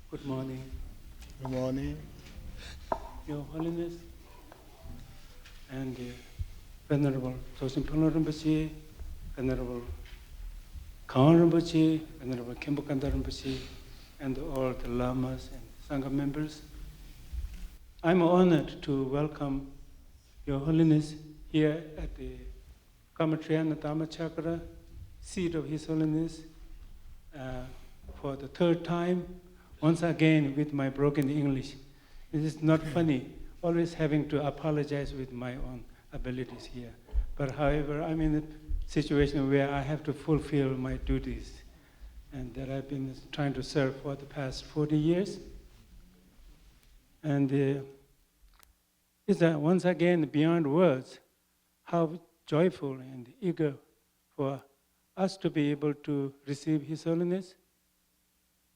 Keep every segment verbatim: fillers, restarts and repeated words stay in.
Good morning. Good morning. Your Holiness and uh, Venerable Dzogchen Phunlong Rinpoche, Venerable Kangwa Rinpoche, Venerable Khenpo Kanda Rinpoche, and all the lamas and Sangha members. I'm honored to welcome Your Holiness here at the Kamatriana Dhamma Chakra, seat of His Holiness, uh, for the third time, once again with my broken English. It is not funny, always having to apologize with my own abilities here. But however, I'm in a situation where I have to fulfill my duties and that I've been trying to serve for the past forty years. And uh, it's uh, once again beyond words how joyful and eager for us to be able to receive His Holiness.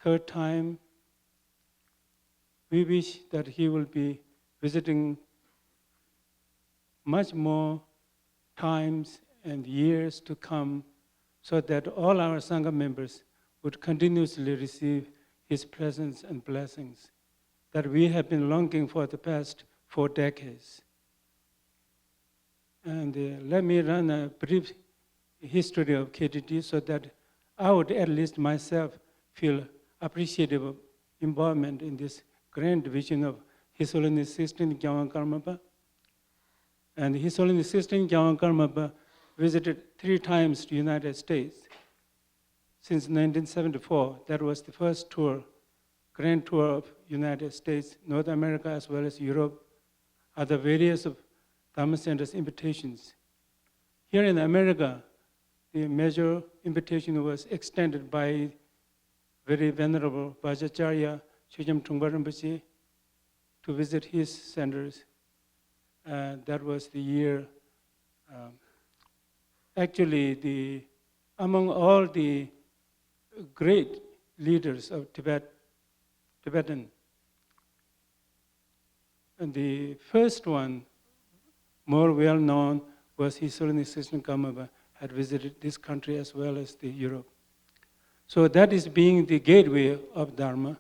Third time, we wish that He will be visiting much more times and years to come, so that all our Sangha members would continuously receive His presence and blessings that we have been longing for the past four decades. And uh, let me run a brief history of K T T so that I would at least myself feel appreciative of involvement in this grand vision of His Holiness sixteenth Gyalwang Karmapa. And His Holiness sixteenth Gyalwang Karmapa visited three times the United States. Since nineteen seventy-four, that was the first tour, grand tour of United States, North America, as well as Europe, at the various of Dharma Center's invitations. Here in America, the major invitation was extended by Very Venerable Vajracharya Chogyam Trungpa Rinpoche to visit his centers. Uh, that was the year, um, actually, the among all the great leaders of Tibet, Tibetan, and the first one, more well known, was His Holiness Sixteen Karmapa had visited this country as well as the Europe. So that is being the gateway of Dharma,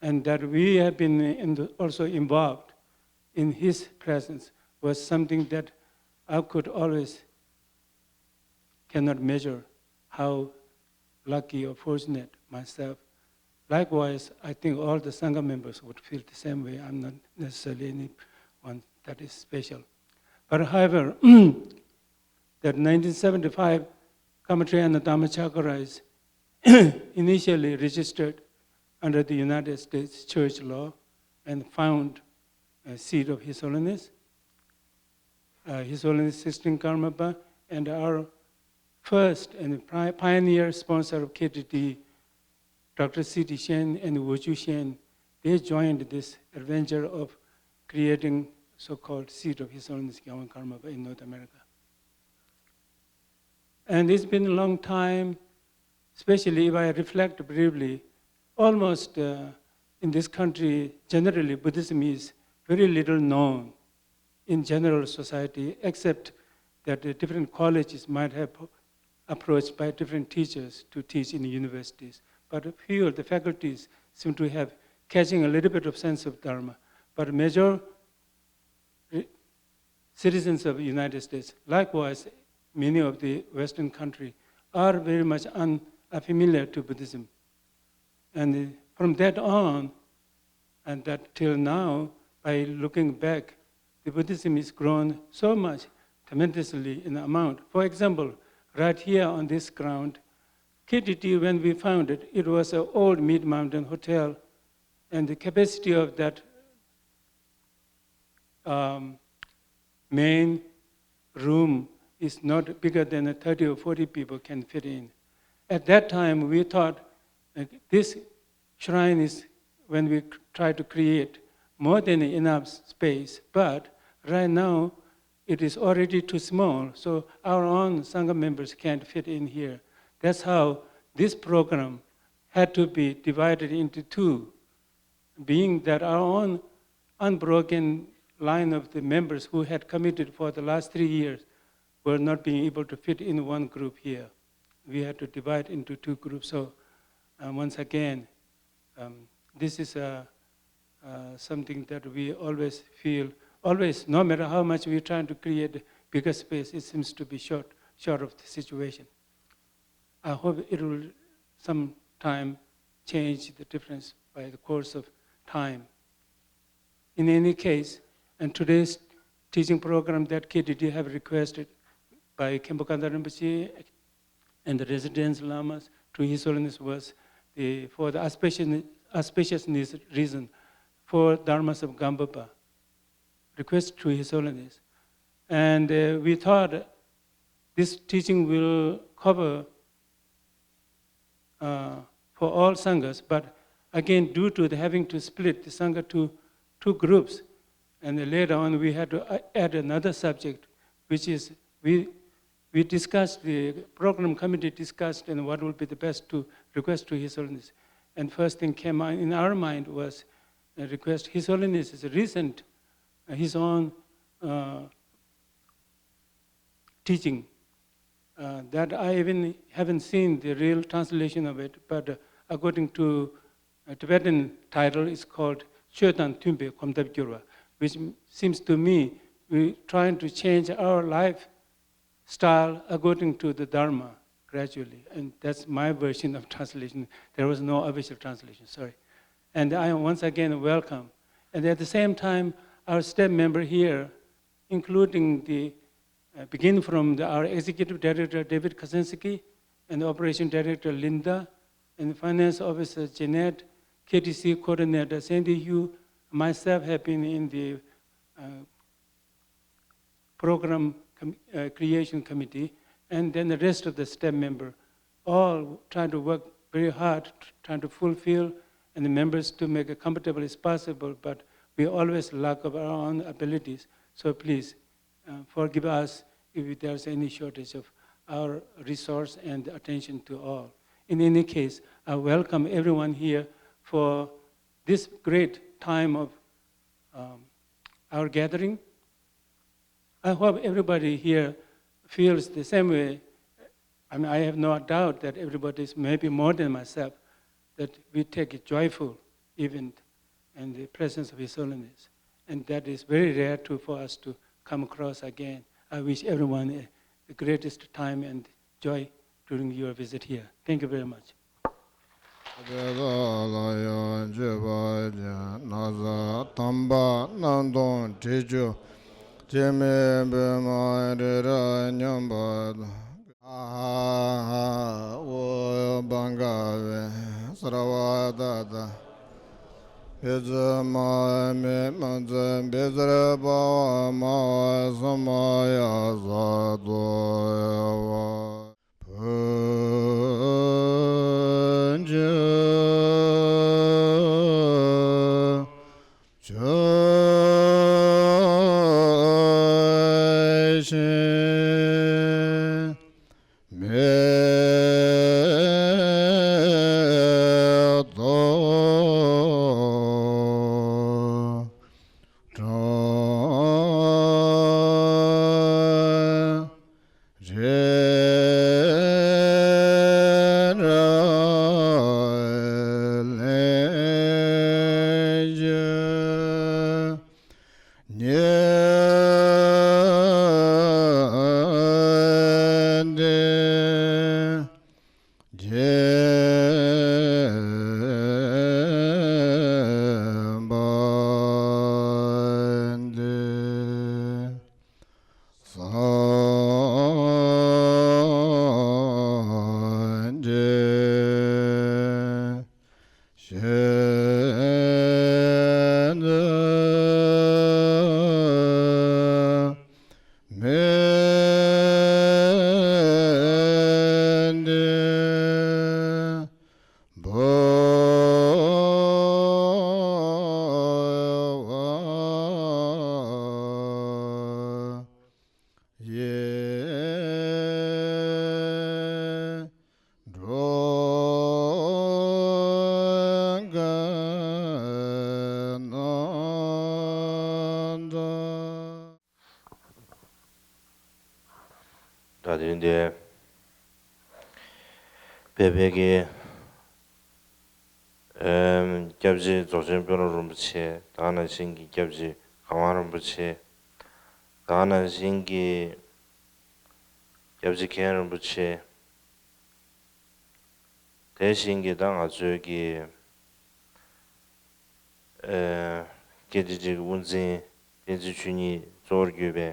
and that we have been in the, also involved in his presence was something that I could always cannot measure how lucky or fortunate myself. Likewise, I think all the Sangha members would feel the same way. I'm not necessarily anyone that is special. But however, that nineteen seventy-five Kamatriana Dhamma Chakra is initially registered under the United States Church law and found a seat of His Holiness, uh, His Holiness Sixteen Karmapa, and our first and pri- pioneer sponsor of K T T, Doctor C T Shen and Wu Chu Shen, they joined this adventure of creating so-called seat of His Holiness Gyalwang Karmapa in North America. And it's been a long time, especially if I reflect briefly, almost uh, in this country, generally, Buddhism is very little known in general society, except that the different colleges might have approached by different teachers to teach in the universities. But a few of the faculties seem to have catching a little bit of sense of Dharma. But major re- citizens of the United States, likewise, many of the Western country, are very much un- unfamiliar to Buddhism. And from that on, and that till now, by looking back, the Buddhism has grown so much, tremendously in amount. For example, right here on this ground, K T T, when we founded, it was an old Mid Mountain Hotel, and the capacity of that um, main room is not bigger than thirty or forty people can fit in. At that time, we thought uh, this shrine is, when we try to create, more than enough space, but right now it is already too small, so our own Sangha members can't fit in here. That's how this program had to be divided into two, being that our own unbroken line of the members who had committed for the last three years were not being able to fit in one group here. We had to divide into two groups. So, um, once again, um, this is a, uh, something that we always feel, always, no matter how much we try to create bigger space, it seems to be short, short of the situation. I hope it will sometime change the difference by the course of time. In any case, and today's teaching program that K D D have requested by Khenpo Kanda Rinpoche and the resident lamas to His Holiness was the, for the auspicious, auspiciousness reason for Dharmas of Gambapa, request to His Holiness. And, uh, we thought this teaching will cover, uh, for all sanghas, but again, due to the having to split the sangha to two groups, and then later on we had to a- add another subject, which is we we discussed, the program committee discussed, and what will be the best to request to His Holiness. And first thing came in our mind was a request. His Holiness is a recent, uh, his own, uh, teaching, uh, that I even haven't seen the real translation of it, but, uh, according to a Tibetan title, it's called Chö Tang Thun Pei Gom Tab Gyur Wa, which seems to me we trying to change our life style according to the Dharma gradually. And that's my version of translation. There was no official translation, sorry. And I once again welcome. And at the same time, our staff member here, including the, uh, begin from the, our executive director, David Kaczynski, and operation director, Linda, and finance officer, Jeanette, K T C coordinator, Sandy Hu, myself have been in the, uh, program com- uh, creation committee, and then the rest of the staff member, all trying to work very hard, trying to fulfill, and the members to make it comfortable as possible, but we always lack of our own abilities. So please, uh, forgive us if there's any shortage of our resource and attention to all. In any case, I welcome everyone here for this great time of, um, our gathering. I hope everybody here feels the same way. I mean, I have no doubt that everybody is, maybe more than myself, that we take it joyful event and the presence of His Holiness. And that is very rare to, for us to come across again. I wish everyone a, the greatest time and joy during your visit here. Thank you very much. དེ་དག་ལ་ཡང་མཆོད་པ་བརྒྱ་ན་བཟའ་དམ་པ་སྣང་སྟོང་དྲི་ཆུ་སྐྱེ་མེད་པདྨ་རི་རབ་མཉམ་པ་དང་། ཨ་ཧ་ཧ། འོ་བང་ག་བེ་སརྦ་ད་ཏ། བི་ཙ་མ་མི་མ་ཙ་བི་ཙར་པ་བ་མ་བ་ས་མ་ཡ་ས་ཏོ་ཡ་བ། བུ་ཇ་ཇ་ཤེ་མེ་ཏོ་ཀྲོ། རེ་ར་ལེ་ཇ་ཉེ་དེ་རྗེ་བ་འདི། སངས་རྒྱས་ཤིན་ཏུ་མི་འདི་བོ་བ་ཡེ་འགྲོ་ག་ན་ད། ད་དེ་རིང་འདི་བོད་པའི་གི་ ཨེམ། སྐྱབས་རྗེ་རྫོགས་ཆེན་དཔོན་སློབ་རིན་པོ་ཆེ། ད་ག་ནང་བཞིན་གྱི་སྐྱབས་རྗེ་གར་དབང་རིན་པོ་ཆེ། ད་ག་ནང་བཞིན་གྱི་སྐྱབས་རྗེ་མཁན་རིན་པོ་ཆེ། དེ་བཞིན་གྱི་ད་ང་ཚོའི་གི་ཨེ། ཀེ་ཊི་ཊི་གི་དབུ་འཛིན་བསྟན་འཛིན་ཆོས་ཉིད་གཙོ་བོར་གྱུར་པའི་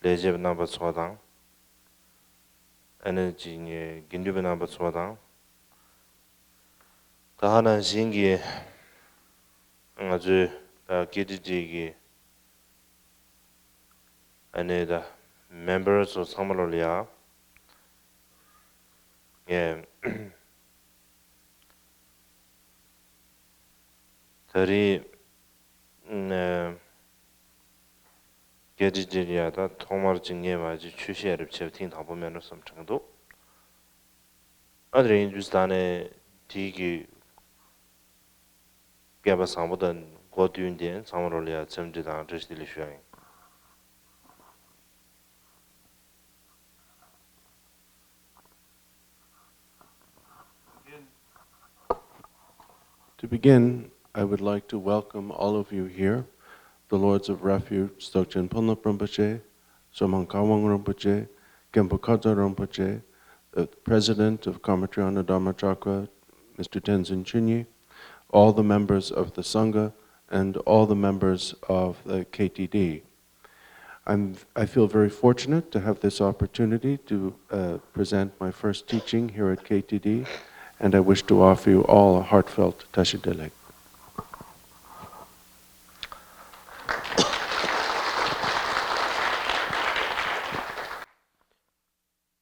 ལས་བྱེད་པ་རྣམ་པ་ཚོ་དང་། ཨ་ནི་ཅིག་དགེ་འདུན་པ་རྣམ་པ་ཚོ་དང་། ད་ག་ནང་བཞིན་གྱི་ང་ཚོའི་ད་ཀེ་ཊི་ཊི་གི་ཨ་ནི་ད་མེམ་བར་ཚོ་ཚང་མ་ལོ་ལ་ཡ། ངས་ད་རེས་ཨ། ཀེ་ཊི་ཊི་ལ་ཡ་ད་ཐོག་མར་ཅིག་ངས་མ་ཅིག་ཆོས་བཤད་རེ་བྱས་པ་ཐེངས་དང་པོ་མེད་འགྲོ་བསམ་དྲན་གྱི་འདུག་ཨ། དེ་རིང་དུས་ད་ནས་དེའི་གི་སྐལ་པ་བཟང་པོ་དང་གོ་བསྟུན་ཏེ་ཚང་མ་ལོ་ལ་ཡ་འཚམས་འདྲི་དང་བཀྲ་ཤིས་བདེ་ལེགས་ཞུ་ཡ་ཡིན། To begin, I would like to welcome all of you here, the Lords of Refuge, Dzogchen Phunlop Rinpoche, Zomang Kawang Rinpoche, Genpo Kadza Rinpoche, the President of Kamatriana Dharma Chakra, Mister Tenzin Chunyi, all the members of the Sangha, and all the members of the K T D. I'm, I feel very fortunate to have this opportunity to, uh, present my first teaching here at K T D, and I wish to offer you all a heartfelt Tashi Delek.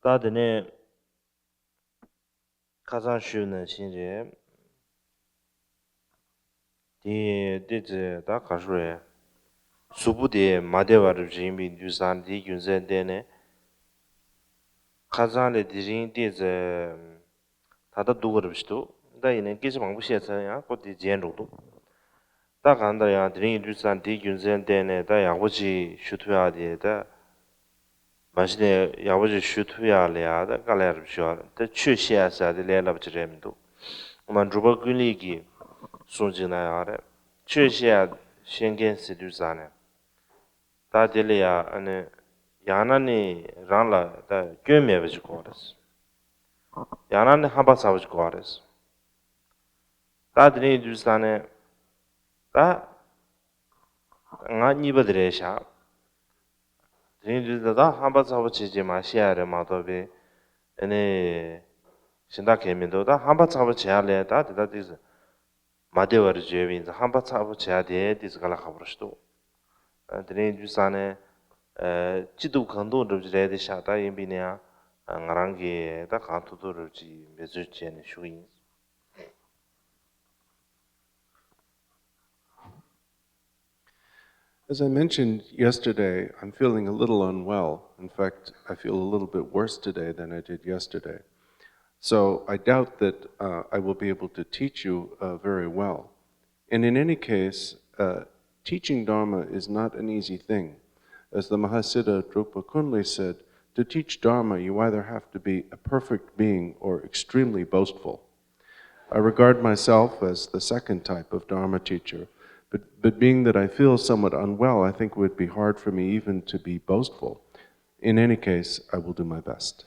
ད་དེ་ནས་ཁ་སང་ཞུས་ནང་བཞིན་རེད། དེ་ཏོག་ཙམ་ད་ག་རེ་རེད། གཟུགས་པོ་དེ་མ་བདེ་བ་རེ་ཡིན་པའི་དུས་ཙང་དེའི་རྒྱུ་མཚན་བརྟེན་ནས། ཁ་སང་ལས་དེ་རིང་ཏོག་ཙམ་ད་ལྟ་སྡུག་ག་རེ་ཞིག་འདུག་ད་ཡིན་ནའི་སྐད་ཆ་མང་པོ་བཤད་ཚར་ཡང་ཁོ་དེ་བརྗེད་འགྲོ་འདུག་ད་གང་ལྟར་ཡང་དེ་རིང་ཡིན་དུས་ཙང་དེའི་རྒྱུ་མཚན་བརྟེན་ནས་ད་ཡག་པོ་ཅིག་ཞུ་ཐུབ་ཡག་དེ་ད། མ་གཞི་ནས་ཡག་པོ་ཞིག་ཞུ་ཐུབ་ཡག་ལ་ཡ་ད་དཀའ་ལས་རབ་ཞུ་བ་ད་ཆོས་བཤད་ཡ་ཟེར་དེ་ལས་སླ་པོ་ཅིག་རེད་མི་འདུག་ཨ་མ་འབྲུག་པ་ཀུན་ལེགས་ཀྱིས་གསུང་ཅིག་ན་ཡག་རེད། ཆོས་བཤད་ཡ་བཤད་མཁན་ཟེར་དུས་ཙང་ནས་ད་དེ་ལ་ཡ་ཨ་ནི་ཡང་ན་ནི་རང་ལ་ད་སྐྱོན་མེད་པ་ཅིག་དགོས་རེད། ཡང་ན་ནི་ཧམ་པ་ཚ་པོ་ཅིག་དགོས་རེད། ད་དེ་རིང་དུས་ཙང་ནས་ད། ང་གཉིས་པ་དེ་རེད་ཤག་དེ་རིང་དུས་ད་ལྟ་ཧམ་པ་ཚ་པོ་བྱེད་ཅེས་མ་བཤད་ཡ་རེད་མ་གཏོགས་པའི་ཨ་ནི་གཞན་དག་གས་མི་འདུག་ད་ཧམ་པ་ཚ་པོ་བྱེད་ཡ་ལས་ད་དེ་ད་ཏིག་ཙམ་མ་བདེ་བ་རེ་བརྗོད་པ་ཡིན་ཙང་ཧམ་པ་ཚ་པོ་བྱེད་ཡ་དེ་ཏིག་ཙམ་དཀའ་ལས་ཁག་པོ་རེད་ཤག་འདུག་དེ་རིང་དུས་ཙང་ནས་ཅི་སྡུག་གང་སྡུག་འགྲུབ་ཀྱི་རེད་དེ་ཤག་ད་ཡིན་པས་ན་ཡང་ང་རང་གིས་ད་གང་ཐུབ་ཐུབ་རེ་ཅིག་འབད་རྩོལ་བྱས་ནས་ཞུ་གི་ཡིན། As I mentioned yesterday, I'm feeling a little unwell. In fact, I feel a little bit worse today than I did yesterday. So I doubt that, uh, I will be able to teach you, uh, very well. And in any case, uh, teaching Dharma is not an easy thing. As the Mahasiddha Drukpa Kunli said, to teach Dharma, you either have to be a perfect being or extremely boastful. I regard myself as the second type of Dharma teacher, but, but being that I feel somewhat unwell, I think it would be hard for me even to be boastful. In any case, I will do my best.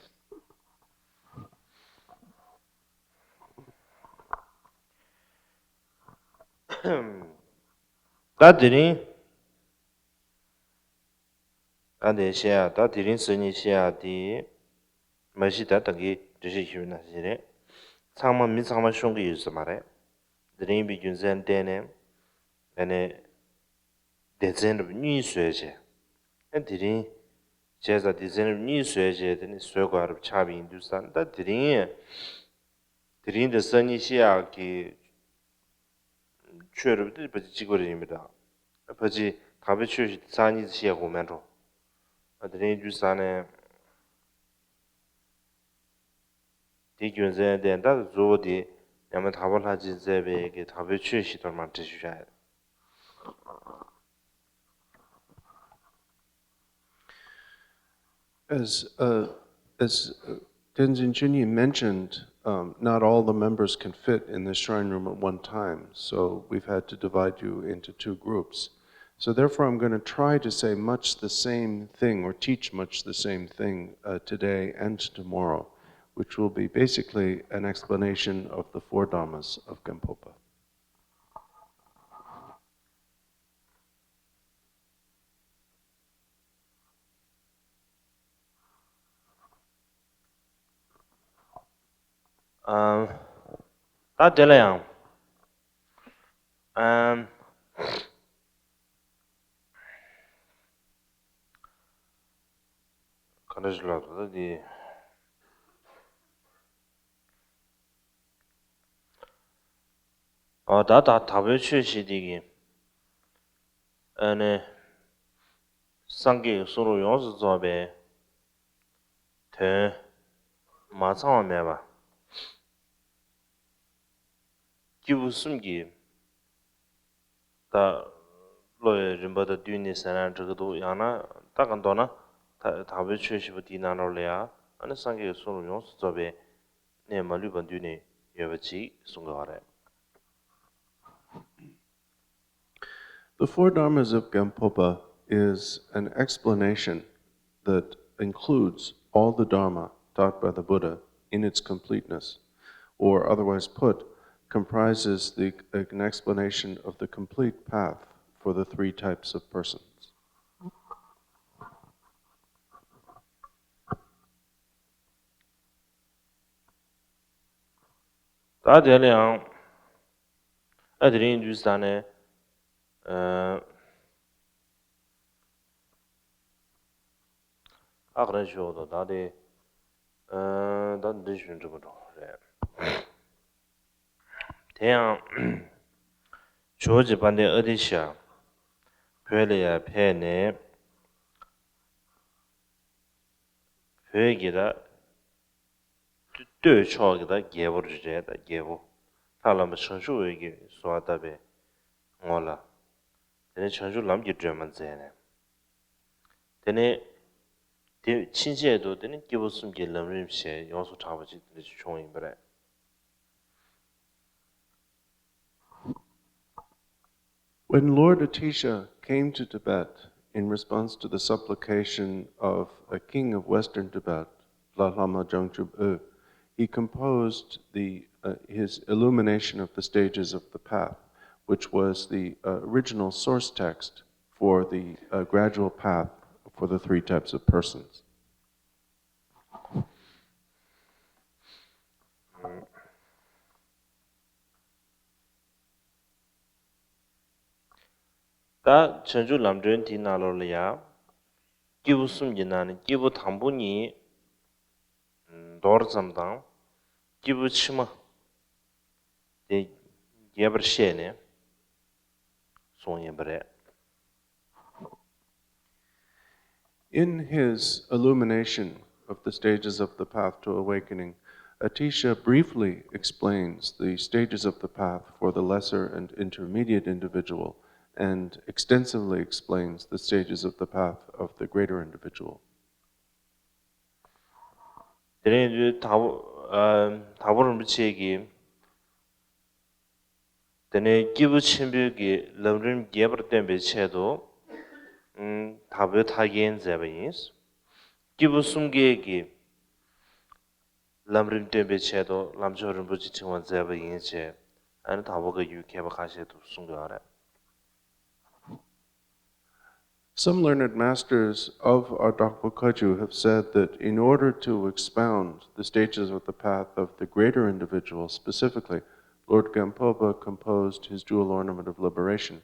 ད་དེ་རིང་ད་འདི་བཤད་ཡ་ད་དེ་རིང་སང་ཉིན་བཤད་ཡ་དེ། མ་གཞི་ད་ད་གིན་འགྲེལ་བཤད་ཞུས་ནང་བཞིན་རེད། ཚང་མ་མི་ཚང་མ་ཤོང་གི་ཡོད་ས་མ་རེད། དེ་རིང་བའི་རྒྱུ་མཚན་བརྟེན་ནས་ཨ་ནི་སྡེ་ཚན་རབ་གཉིས་བཟོས་བྱས། ཨ་དེ་རིང་བྱས་ཙང་སྡེ་ཚན་རབ་གཉིས་བཟོས་བྱས་དེ་ནི་བཟོས་དགོས་རབ་ཆགས་པ་ཡིན་དུས་ཙང་ད་དེ་རིང་དེ་རིང་དེ་སང་ཉིན་བཤད་ཡག་གི་ཆོས་རབ་དེ་ཕལ་ཆེར་གཅིག་པ་རེད་ཡིན་མི་འདྲ། ཕལ་ཆེར་དག་པའི་ཆོས་ཤིག་ཚར་གཉིས་ཙམ་བཤད་དགོས་མེད་འགྲོ། ཨ་དེ་རིང་དུས་ཙང་ནས་དེ་རྒྱུ་མཚན་དེ་ད་གཙོ་བོ་དེ་ཡང་མ་དག་པ་ལྷ་རྗེས་མཛད་པའི་གི་དག་པའི་ཆོས་ཤིག་ཐོག་མར་འགྲེལ་བཤད་བྱ་ཡ། As, uh, as, uh, Tenzin Chunyi mentioned, um, not all the members can fit in the shrine room at one time, so we've had to divide you into two groups. So therefore, I'm going to try to say much the same thing or teach much the same thing uh, today and tomorrow, which will be basically an explanation of the four dharmas of Gampopa. ཨམ། ད་དེ་ལ་ཡང་། ཨམ། ག་འདྲ་ཞིག་ལབ་དགོས་ད་འདི། ཨ་ད་ད་དྭགས་པོའི་ཆོས་ཞེས་དེ་གི། ཨ་ནི། སངས་རྒྱས་ཀྱི་གསུང་རབ་ཡོངས་སུ་རྫོགས་པའི་དོན་མ་ཚང་བ་མེད་པ། སྐྱེས་བུ་གསུམ་གྱི་ད་བློ་ཡི་རིམ་པ་དང་བསྟུན་ནས་ཟེར་ན་འགྲིག་གི་འདུག་ཡང་ན་ད་ག་མདོར་ན་ད་དྭགས་པོའི་ཆོས་ཞེས་པ་དེའི་ནང་ལོགས་ལ་ཡང་ཨ་ནི་སངས་རྒྱས་ཀྱི་གསུང་རབ་ཡོངས་སུ་རྫོགས་པའི་གནས་མ་ལུས་པ་འདུས་ནས་ཡོད་པ་ཅིག་གསུང་གི་ཡོད་རེད། The four dharmas of Gampopa is an explanation that includes all the dharma taught by the Buddha in its completeness, or otherwise put, comprises the, an explanation of the complete path for the three types of persons. ད་དེ་ལ་ཡང་ཨ་དེ་རིང་དུས་ས་ནས། ཨ་ག་རེ་ཞུ་དོ་ད་དེ། ཨ་ད་འདི་ཞུ་འགྲིག་པ་འགྲོ་རེད། དེ་ཡང་ཇོ་བོ་རྗེ་དཔལ་ལྡན་ཨ་ཏི་ཤ་བོད་ལ་ཡར་ཕེབས་ནས། བོད་ཀྱི་ད། སྟོད་ཕྱོགས་ཀྱི་ད་རྒྱལ་པོ་རེད་ད་རྒྱལ་པོ། ལྷ་ལམ་པ་བྱང་ཆུབ་འོད་ཀྱིས་གསོལ་བ་བཏབ་པའི་ངོ་ལ། དེ་ནས་བྱང་ཆུབ་ལམ་གྱི་སྒྲོན་མ་མཛད་ནས། དེ་ནས། དེ་ཕྱིན་ཆད་དུ་དེ་ནས་སྐྱེས་བུ་གསུམ་གྱི་ལམ་རིམ་ཞེས་ཡོངས་སུ་གྲགས་པ་ཅིག་དེ་འདྲ་ཞིག་བྱུང་ཡིན་པ་རེད། When Lord Atisha came to Tibet in response to the supplication of a king of Western Tibet, Lhālhāma Jangchub Ö, he composed the, uh, his illumination of the stages of the path, which was the uh, original source text for the uh, gradual path for the three types of persons. ད་བྱང་ཆུབ་ལམ་སྒྲོན་དེའི་ནང་ལོགས་ལ་ཡང་། སྐྱེས་བུ་གསུམ་གྱི་ནང་ནས་སྐྱེས་བུ་དང་པོ་གཉིས། མདོར་ཙམ་དང་། སྐྱེས་བུ་ཕྱི་མ། དེ་རྒྱས་པར་བཤད་ནས་གསུངས་ཡིན་པ་རེད། In his illumination of the stages of the path to awakening, Atisha briefly explains the stages of the path for the lesser and intermediate individual and extensively explains the stages of the path of the greater individual. དེ་རིང་དུས་དྭགས་པོ་ཨ། དྭགས་པོ་རིན་པོ་ཆེ་གིས། དེ་ནས་སྐྱེས་བུ་ཆེན་པོའི་གི་ལམ་རིམ་རྒྱས་པར་སྟོན་པའི་ཆེད་དུ། ཨུམ། དྭགས་པོའི་ཐར་རྒྱན་མཛད་པ་ཡིན། སྐྱེས་བུ་གསུམ་ཀའི་གི་ལམ་རིམ་སྟོན་པའི་ཆེད་དུ་ལམ་མཆོག་རིན་པོ་ཆེ་ཕྲེང་བ་མཛད་པ་ཡིན་ཞེས་ཨ་ནི་དྭགས་པོ་བཀའ་བརྒྱུད་མཁས་པ་ཁ་ཤས་ཀྱིས་གསུང་གི་ཡོད་རེད། Some learned masters of our Dakpo Kagyu have said that in order to expound the stages of the path of the greater individual specifically, Lord Gampopa composed his jewel ornament of liberation.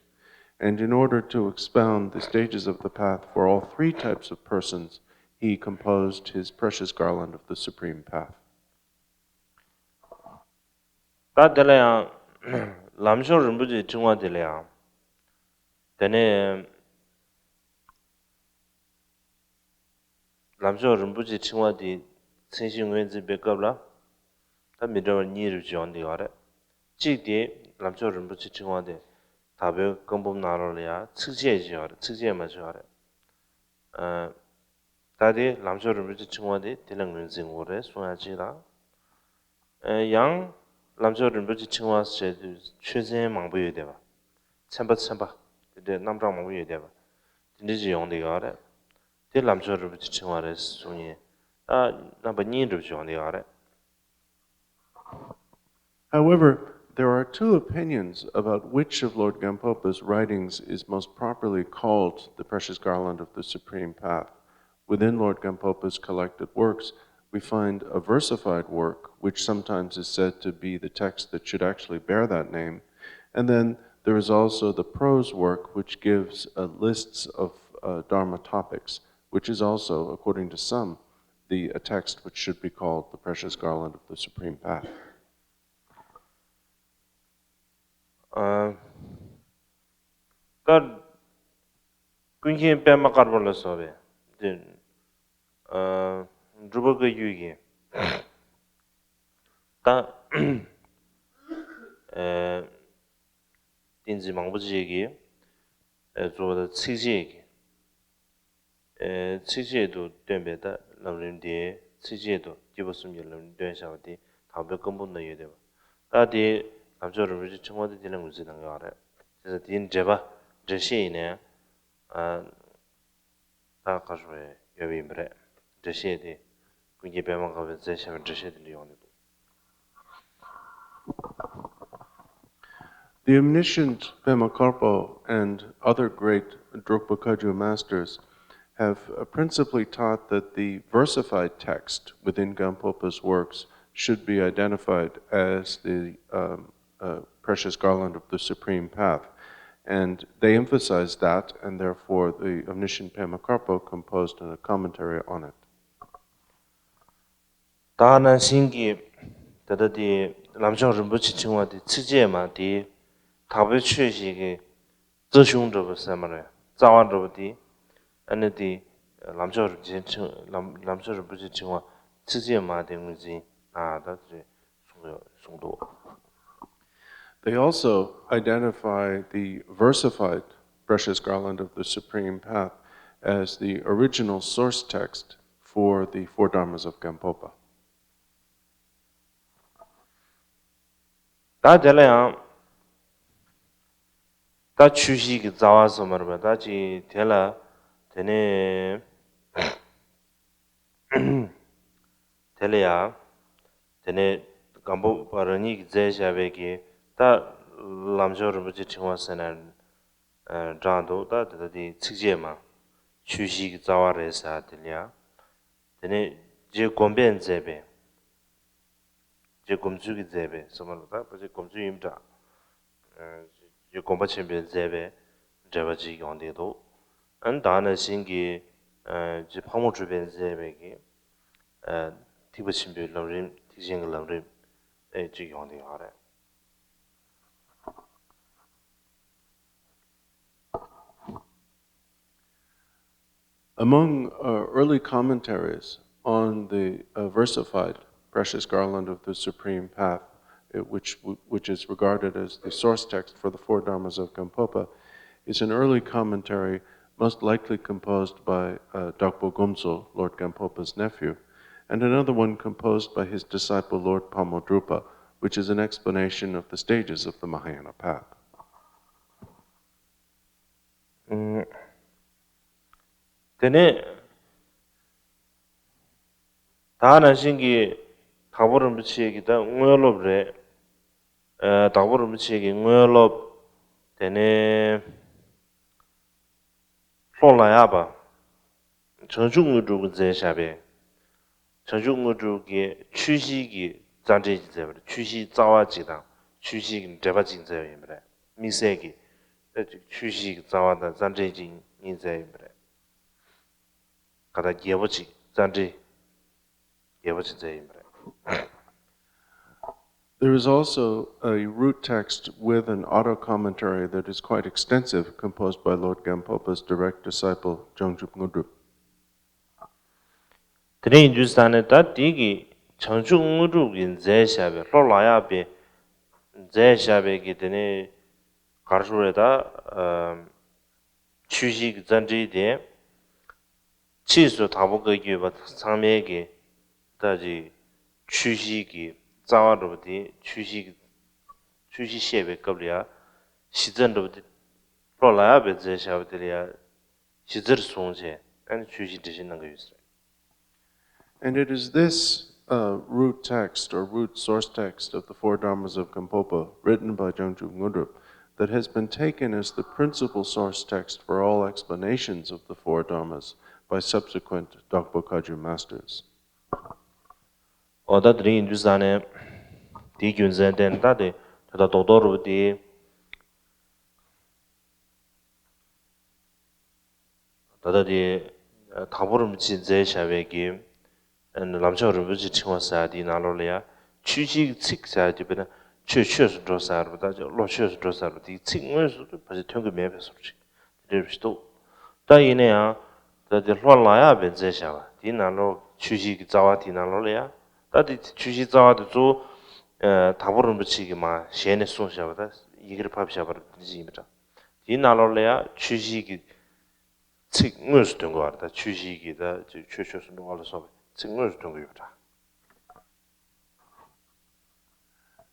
And in order to expound the stages of the path for all three types of persons, he composed his precious garland of the supreme path. ད་དེ་ལ་ཡང་ལམ་མཆོག་རིན་པོ་ཆེའི་ཕྲེང་བ་དེ་ལ་ཡང་། དེ་ནས་ལམ་མཆོག་རིན་པོ་ཆེའི་ཕྲེང་བ་དེ་མཚན་གཞི་ངོས་འཛིན་པའི་སྐབས་ལ་ད་མི་འདྲ་བ་གཉིས་རེ་བྱུང་བསྡད་ཡོད་རེད། གཅིག་དེ་ལམ་མཆོག་རིན་པོ་ཆེའི་ཕྲེང་བ་དེ་དྭགས་པོའི་བཀའ་འབུམ་ནང་ལོགས་ལ་ཡང་ཚིགས་བཅད་ཅིག་ཡོད་རེད། ཚིགས་བཅད་མ་ཅིག་ཡོད་རེད། ཨ། ད་དེ་ལམ་མཆོག་རིན་པོ་ཆེའི་ཕྲེང་བ་དེ་དེ་ལ་ངོས་འཛིན་དགོས་རེད་གསུང་ཡ་གཅིག་དང་། ཡང་ལམ་མཆོག་རིན་པོ་ཆེ་ཕྲེང་བ་ཟེར་དུས་ཆོས་ཚན་མང་པོ་ཡོད་བསྡད་པ། ཚན་པ་ཚན་པ་དེ་འདྲའི་རྣམ་གྲངས་མང་པོ་ཡོད་བསྡད་པ། དེ་འདྲ་ཅིག་ཡོང་བསྡད་ཡོད་རེད། དེ་ལམ་མཆོག་རིན་པོ་ཆེ་ཕྲེང་བ་རེད་གསུང་མཁན་ད་རྣམ་པ་གཉིས་འདྲ་པོ་ཅིག་ཡོང་བསྡད་ཡོད་རེད། However, there are two opinions about which of Lord Gampopa's writings is most properly called the Precious Garland of the Supreme Path. Within Lord Gampopa's collected works, we find a versified work, which sometimes is said to be the text that should actually bear that name, and then there is also the prose work, which gives uh, lists of uh, Dharma topics, which is also, according to some, the a text which should be called the Precious Garland of the Supreme Path. ད་ཀུན་མཁྱེན་པདྨ་དཀར་པོ་ལ་སོགས་པའི་འདི་འབྲུག་པ་བཀའ་བརྒྱུད་ཀྱི་ད་བསྟན་འཛིན་མང་པོ་ཅིག་གིས་གཙོ་བོ་ད་ཚིགས་བཅད་ཀྱི་ཚིགས་བཅད་དུ་སྟོན་པའི་ད་ལམ་རིམ་དེ་ཚིགས་བཅད་དུ་སྐྱེས་བུ་གསུམ་གྱི་ལམ་རིམ་སྟོན་བཞག་པ་དེ་དྭགས་པོའི་བཀའ་འབུམ་ན་ཡོད་བསྡད་པ། ད་དེ་ལམ་མཆོག་རིན་པོ་ཆེ་ཕྲེང་བ་དེ་དེ་ལ་ངོས་འཛིན་གནང་གི་ཡོད་རེད། བྱས་ཙང་དེའི་འགྲེལ་པ་འགྲེལ་བཤད་ཡིན་ནའང་ད་ག་རེ་ཡོད་པ་ཡིན་པ་རེད། འགྲེལ་བཤད་དེ་ཀུན་མཁྱེན་པདྨ་དཀར་པོས་མཛད་བཞག་པའི་འགྲེལ་བཤད་དེ་འདྲ་ཡོང་གི་འདུག The omniscient Pema Karpo and other great Drukpa Kagyu masters have uh, principally taught that the versified text within Gampopa's works should be identified as the um, uh, precious garland of the supreme path. And they emphasized that, and therefore the omniscient Pema Karpo composed a commentary on it. ད་ནང་བཞིན་གྱི་ད་ལྟ་དེ་ལམ་མཆོག་རིན་པོ་ཆེ་ཕྲེང་བ་དེ་ཚིགས་བཅད་མ་དེ་དྭགས་པོའི་ཆོས་ཤིག་གི་རྩ་གཞུང་འདྲ་པོ་ཟེར་མ་རེད། རྩ་བ་འདྲ་པོ་དེ་ཨ་ནི་དེ་ལམ་མཆོག་རིན་ཆེན་ཕྲེང་ལམ་ལམ་མཆོག་རིན་པོ་ཆེ་ཕྲེང་བ་ཚིགས་བཅད་མ་དེ་ངོས་འཛིན་གནང་ཡག་ད་དེ་གསུངས་ཡོད་གསུངས་འདུག They also identify the versified Precious Garland of the Supreme Path as the original source text for the Four Dharmas of Gampopa. ད་དེ་ལ་ཡང་ད་ཆོས་གཞི་གི་རྩ་བ་སོ་མར་བ་ད་ཅི་དེ་ལ་དེ་ནས་དེ་ལ་ཡང་དེ་ནས་སྒམ་པོ་པ་རང་ཉིད་ཀྱིས་མཛད་བཞག་པའི་གི་ད་ལམ་མཆོག་རིན་པོ་ཆེ་ཕྲེང་བ་ཟེར་ན་དྲངས་འདུག་ད་དེ་ད་དེ་ཚིགས་བཅད་མ་ཆོས་གཞི་གི་རྩ་བ་རེད་ཟེར་དེ་ལ་ཡང་དེ་ནས་རྗེ་དགོངས་པས་མཛད་པའི་རྗེ་སྒོམ་ཚུལ་གྱིས་མཛད་པའི་སོ་མ་ལ་ད་རྗེ་སྒོམ་ཚུལ་ཡིན་པ་འདྲ། རྗེ་དགོངས་པ་ཆེན་པོས་མཛད་པའི་འགྲེལ་པ་ཅིག་ཡོང་བསྡད་འདུག་ཨ་ནི་ད་ནང་བཞིན་གྱི་རྗེ་ཕག་མོ་གྲུ་པས་མཛད་པའི་གི་ཐེག་པ་ཆེན་པོའི་ལམ་རིམ་ཐེག་ཆེན་གྱི་ལམ་རིམ་ཅིག་ཡོང་བསྡད་ཡོད་རེད། Among uh, early commentaries on the uh, versified Precious Garland of the Supreme Path, uh, which, which is regarded as the source text for the four Dharmas of Gampopa, is an early commentary most likely composed by uh, Dakpo Gomtso, Lord Gampopa's nephew, and another one composed by his disciple Lord Pamodrupa, which is an explanation of the stages of the Mahayana path. དེ་ནས་ད་ནང་བཞིན་གྱི་དྭགས་པོ་རིན་པོ་ཆེ་གི་ད་དངོས་སློབ་རེད། དྭགས་པོ་རིན་པོ་ཆེ་གི་དངོས་སློབ། དེ་ནས་ལྷོ་ལ་ཡག་པ། བྱང་ཆུབ་དངོས་གྲུབ་ཀྱིས་མཛད་བཞག་པའི་བྱང་ཆུབ་དངོས་གྲུབ་ཀྱི་ཆོས་གཞིའི་གི་རྩ་འགྲེལ་ཅིག་མཛད་པ་རེད། ཆོས་གཞིའི་རྩ་བ་ཅིག་དང་ཆོས་གཞིའི་གི་འགྲེལ་པ་ཅིག་མཛད་པ་ཡིན་པ་རེད། དམིགས་བསལ་གྱི་ད་ཅིག་ཆོས་གཞིའི་གི་རྩ་བ་དང་རྩ་འགྲེལ་ཅིག་གཉིས་མཛད་ཡིན་པ་རེད། ག་ད་རྒྱས་པོ་ཅིག་རྩ་འགྲེལ་རྒྱས་པོ་ཅིག་མཛད་ཡིན་པ་རེད། There is also a root text with an auto commentary that is quite extensive, composed by Lord Gampopa's direct disciple, Jangchup Ngudrup. དེ་རིང་ཡིན་དུས་ས་ནས་ད་དེ་གི་བྱང་ཆུབ་དངོས་གྲུབ་ཀྱི་མཛད་བཞག་པའི་ལྷོ་ལ་ཡག་པའི་མཛད་བཞག་པའི་གི་དེ་ནས་གར་ཧྲུ་རེ་ད། ཆོས་གཞིའི་གི་རྩ་འགྲེལ་དེ། ཕྱིས་སུ་དྭགས་པོ་བཀའ་བརྒྱུད་པ་ཚང་མའི་གི་ད་ཅིག་ཆོས་གཞིའི་གི་ རྩ་བ་འདྲ་པོ་དེ་ཆོས་བཞི་གི་ཆོས་བཞི་བཤད་པའི་སྐབས་ལ་ཡང་གཞི་རྩ་འདྲ་པོ་དེ་ལྷོ་ལ་ཡག་པས་མཛད་བཞག་པ་དེ་ལ་ཡང་གཞི་རྩར་བཟུང་བྱས། ཨ་ནི་ཆོས་བཞི་འགྲེལ་བཤད་གནང་གི་ཡོད་ས་རེད། And it is this uh, root text or root source text of the Four Dharmas of Gampopa, written by Jangchub Ngudrup, that has been taken as the principal source text for all explanations of the Four Dharmas by subsequent Dogpo Kagyu masters. འོ་ད་དེ་རིང་ཡིན་དུས་ས་ནས་དེའི་རྒྱུ་མཚན་བསྟན་ད་དེ་ད་ལྟ་རྡོག་རྡོག་རུ་དེ། ད་ལྟ་དེ་དྭགས་པོ་རིན་པོ་ཆེས་མཛད་བཞག་པའི་གི་ལམ་མཆོག་རིན་པོ་ཆེའི་ཕྲེང་བ་ཟེར་དེའི་ནང་ལོགས་ལ་ཡང་ཆོས་བཞིའི་ཚིག་ཟེར་གྱི་དཔེར་ན་ཆོས་ཆོས་སུ་འགྲོ་ཟེར་བ་དང་བློ་ཆོས་སུ་འགྲོ་ཟེར་བ་དེའི་ཚིག་དངོས་སུ་ཕལ་ཆེར་ཐོན་གྱི་མེད་པའི་བཟོ་འདྲ་ཞིག་དེ་འདྲ་ཞིག་འདུག་ད་ཡིན་ན་ཡང་ད་དེ་ལྷོ་ལ་ཡག་པས་མཛད་བཞག་པ་དེའི་ནང་ལོགས་ཆོས་བཞི་གི་རྩ་བ་དེའི་ནང་ལོགས་ལ་ཡང་ད་དེ་ཆོས་བཞིའི་རྩ་བ་དེ་གཙོ་བོ་དྭགས་པོ་རིན་པོ་ཆེ་གིས་མར་ཞལ་ནས་གསུངས་བཞག་པ་དང་ཡི་གེར་ཕབ་བཞག་པ་དེ་འདྲ་ཞིག་ཡིན་པ་འདྲ། དེའི་ནང་ལོགས་ལ་ཡང་ཆོས་བཞི་གི་ཚིག་དངོས་སུ་འདོན་དགོས་པ་རེད། ད་ཆོས་བཞི་གི་ད་ཅིག་ཆོས་ཆོས་སུ་འགྲོ་བ་ལ་སོགས་པའི་ཚིག་དངོས་སུ་འདོན་དགོས་ཡོད་པ་འདྲ།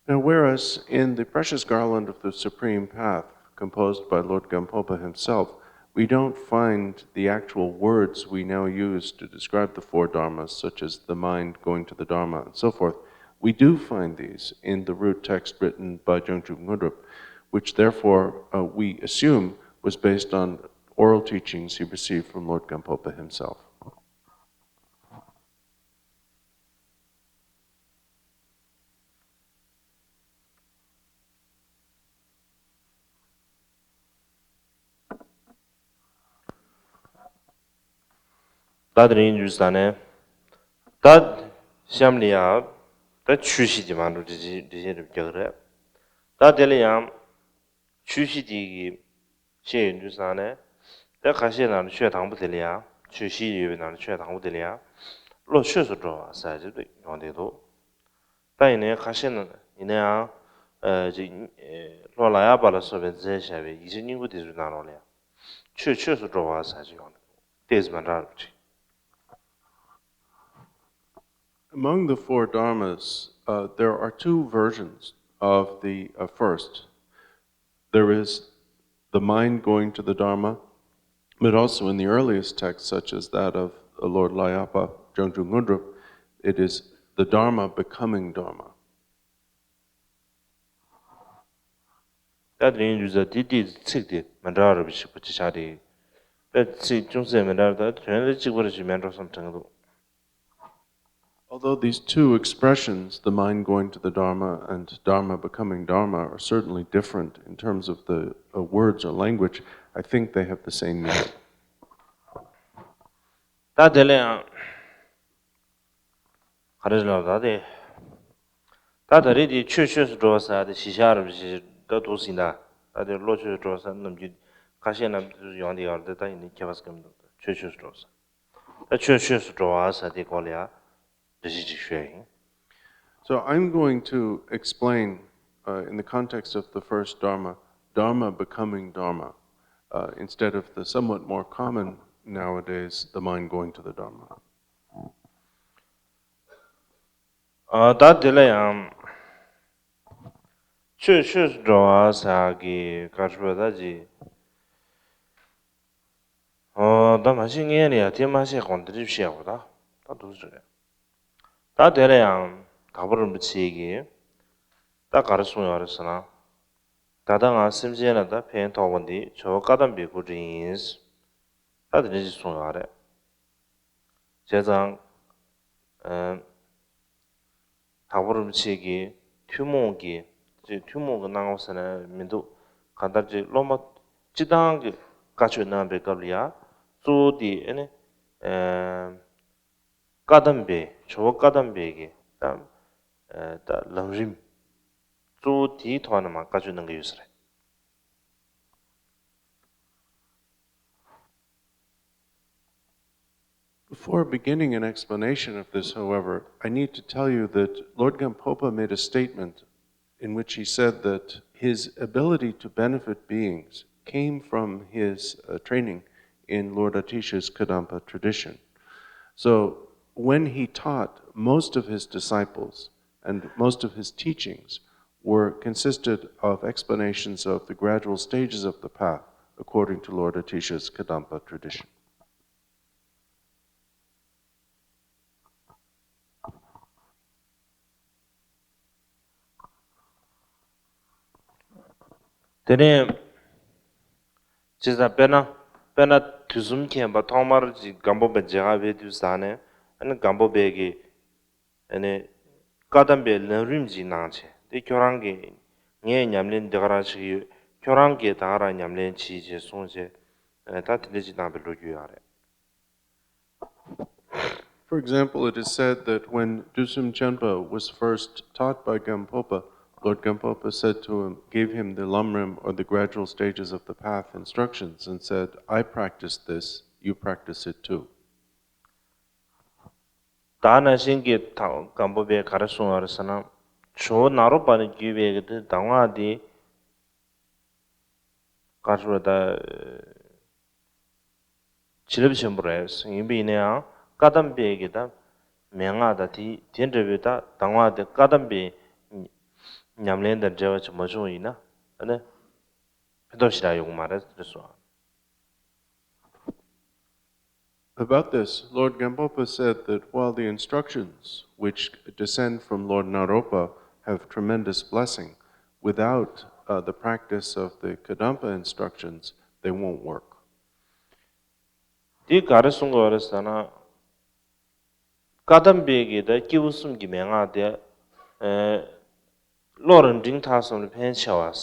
Now, whereas in the Precious Garland of the Supreme Path, composed by Lord Gampopa himself, we don't find the actual words we now use to describe the four dharmas, such as the mind going to the dharma and so forth. We do find these in the root text written by Jangchub Ngudrup, which therefore uh, we assume was based on oral teachings he received from Lord Gampopa himself. ད་དེ་རིང་འདུག་ས་ནས་ད་གཤམ་ལ་ཡང་ད་ཆོས་བཞི་དེ་མ་འགྲོ་འགྲེལ་བཤད་འགྲེལ་བཤད་རེ་རྒྱག་གི་རེད། ད་དེ་ལ་ཡང་ཆོས་བཞི་དེ་གི་བཤད་ཡོང་དུས་ས་ནས་ད་ཁ་ཤས་ནང་ལ་ཆོས་དང་པོ་དེ་ལ་ཡང་ཆོས་བཞི་ཡོད་པའི་ནང་ལ་ཆོས་དང་པོ་དེ་ལ་ཡང་བློ་ཆོས་སུ་འགྲོ་བ་ཟེར་གྱི་ཡོང་བསྡད་འདུག་ད་ཡིན་ནའི་ཁ་ཤས་ན་ཡིན་ན་ཡང་ཅིག་ལྷོ་ལ་ཡག་པ་ལ་སོགས་པས་མཛད་བཞག་པའི་ཡིག་ཆ་རྙིང་པ་དེ་ཚོའི་ནང་ལོགས་ལ་ཡང་ཆོས་ཆོས་སུ་འགྲོ་བ་ཟེར་གྱི་ཡོང་བསྡད་འདུག་ཏོག་ཙམ་མ་འདྲ་བ་ཅིག Among the four dharmas, uh, there are two versions of the uh, first. There is the mind going to the dharma, but also in the earliest texts, such as that of uh, Lord Layapa, Jangchub Ngudrup, it is the dharma becoming dharma. ད་དེ་རིང་ལུས་ས་དེ་དེའི་ཚིག་དེ་མི་འདྲ་བ་རེད་པ་ཞིག་པ་ཅི་ཆགས་རེད། ད་ཚིག་ཅུང་ཟད་མི་འདྲ་བ་ད་དོན་ལ་གཅིག་པ་རེ་ཞིག་མེད་འགྲོ་བསམ་དྲན་གྱི་འདུག Although these two expressions, the mind going to the Dharma and Dharma becoming Dharma, are certainly different in terms of the uh, words or language, I think they have the same meaning. ད་དེ་ལ་ཡང་ག་རེ་ལབ་ད་དེ་ད་ད་རེས་དེ་ཆོས་ཆོས་སུ་འགྲོ་བ་ཟེར་དེ་གཞི་བཞག་རེད་ཞེས་ད་འདུག་ཟིན་ད་ད་དེ་བློ་ཆོས་སུ་འགྲོ་བ་ཟེར་ནམ་རྒྱུན་ཁ་ཤས་ནམ་དུས་ཡོང་དེ་ཡོད་རེད། ད་ཡིན་ནའི་ཁྱད་པར་ཟེར་གྱི་མི་འདུག་ཆོས་ཆོས་སུ་འགྲོ་བ་ཟེར། ད་ཆོས་ཆོས་སུ་འགྲོ་བ་ཟེར་དེ་སྐོར་ལ་ཡང་འགྲེལ་བཤད་ཅིག་ཞུ་ཡ་ཡིན། So I'm going to explain uh, in the context of the first Dharma, Dharma becoming Dharma, uh, instead of the somewhat more common nowadays, the mind going to the Dharma. ཨ་ད་དེ་ལ་ཡང་ཆོས་ཆོས་སུ་འགྲོ་བ་ཟེར་གྱི་བཀའ་སྲོལ་ད་ཅི། ཨོ་ད་མ་ཤེས་ངས་ལ་ཡ་དེ་མ་ཤེས་གོང་དེ་རིགས་བཤད་དགོས་ད་ད་འདུག་ཟེར། ད་དེ་ལ་ཡང་དྭགས་པོ་རིན་པོ་ཆེ་གིས་ད་ག་རེ་གསུངས་ཡོད་རེད་ཟེར་ན། ད་ལྟ་ང་སེམས་ཅན་ལ་ད་ཕན་ཐོགས་པ་འདི་བྱ་བ་བཀའ་གདམས་པའི་སྐུ་དྲིན་ཡིན། ད་དེ་འདྲ་ཞིག་གསུངས་ཡོད་རེད། བྱས་ཙང་། ཨ། དྭགས་པོ་རིན་པོ་ཆེ་གིས་ཐུན་མོང་གི་ཅིག་ཐུན་མོང་གི་སྣང་བ་ཟེར་ན་མི་འདུག་གང་ལྟར་ཅིག་སློབ་མ་སྤྱི་བཏང་གི་བཀའ་ཆོས་གནང་བའི་སྐབས་ལ་ཡང་གཙོ་བོ་དེ་ཨ་ནི་ཨ་བཀའ་གདམས་པའི་བྱ་བ་བཀའ་གདམས་པའི་གི་ད་ཨ་ད་ལམ་རིམ་གཙོ་བོ་དེའི་ཐོག་ནས་མར་བཀའ་ཆོས་གནང་གི་ཡོད་ས་རེད། Before beginning an explanation of this, however, I need to tell you that Lord Gampopa made a statement in which he said that his ability to benefit beings came from his uh, training in Lord Atisha's Kadampa tradition. So when he taught most of his disciples and most of his teachings were consisted of explanations of the gradual stages of the path according to Lord Atisha's Kadampa tradition. དེ་ནས་བྱས་ཙང་དཔེར་ན་དཔེར་ན་དུས་གསུམ་མཁྱེན་པ་ཐོག་མར་ཅིག་སྒམ་པོ་པའི་མཇལ་ཁ་ཕེབས་དུས་ཙང་ནས། ཨ་ནི་སྒམ་པོ་པའི་གི་ཨ་ནི་བཀའ་གདམས་པའི་ལམ་རིམ་ཅིག་གནང་བྱས། དེ་ཁྱོད་རང་གིས་ངས་ཉམས་ལེན་འདི་ག་རང་བྱེད་ཀྱི་ཡོད། ཁྱོད་རང་གིས་ད་ག་རང་ཉམས་ལེན་བྱེད་ཅེས་གསུངས་བྱས། ཨ་ནི་ད་དེ་འདྲ་ཅིག་གནང་པའི་ལོ་རྒྱུས་ཡོད་རེད། For example, it is said that when Dusum Chenpa was first taught by Gampopa, Lord Gampopa said to him, gave him the Lamrim, or the gradual stages of the path instructions, and said, "I practice this, you practice it too." ད་ནང་བཞིན་གྱི་ད་སྒམ་པོ་པས་ག་རེ་གསུངས་པ་རེད་ཟེར་ན། ཇོ་བོ་ནཱ་རོ་པ་ནས་བརྒྱུད་པའི་གི་དེ་གདམས་ངག་དེ་ག་རེ་ཟེར་བ་ད། བྱིན་རླབས་ཆེན་པོ་རེད། ཡིན་པ་ཡིན་ན་ཡང་བཀའ་གདམས་པའི་གི་ད་མན་ངག་དང་དེ་དེ་འདྲ་བའི་ད་གདམས་ངག་དེ་བཀའ་གདམས་པའི་ཉམས་ལེན་དང་འབྲེལ་བ་ཅིག་མ་བྱུང་བ་ཡིན་ན། ཨ་ནི་ཕན་ཐོགས་ཞེ་དྲག་ཡོང་གི་མ་རེད་ཟེར་གསུངས། About this, Lord Gampopa said that while the instructions which descend from Lord Naropa have tremendous blessing, without uh, the practice of the Kadampa instructions, they won't work. དེ་ག་རེ་གསུང་གི་ཡོད་རེད་ཟེར་ན། བཀའ་གདམས་པའི་གི་ད་སྐྱེས་བུ་གསུམ་གྱི་མན་ངག་དེ། ཨེ། བློ་རུ་འདྲེན་ཐག་ཆོད་ལ་ཕན་ཆེ་བ།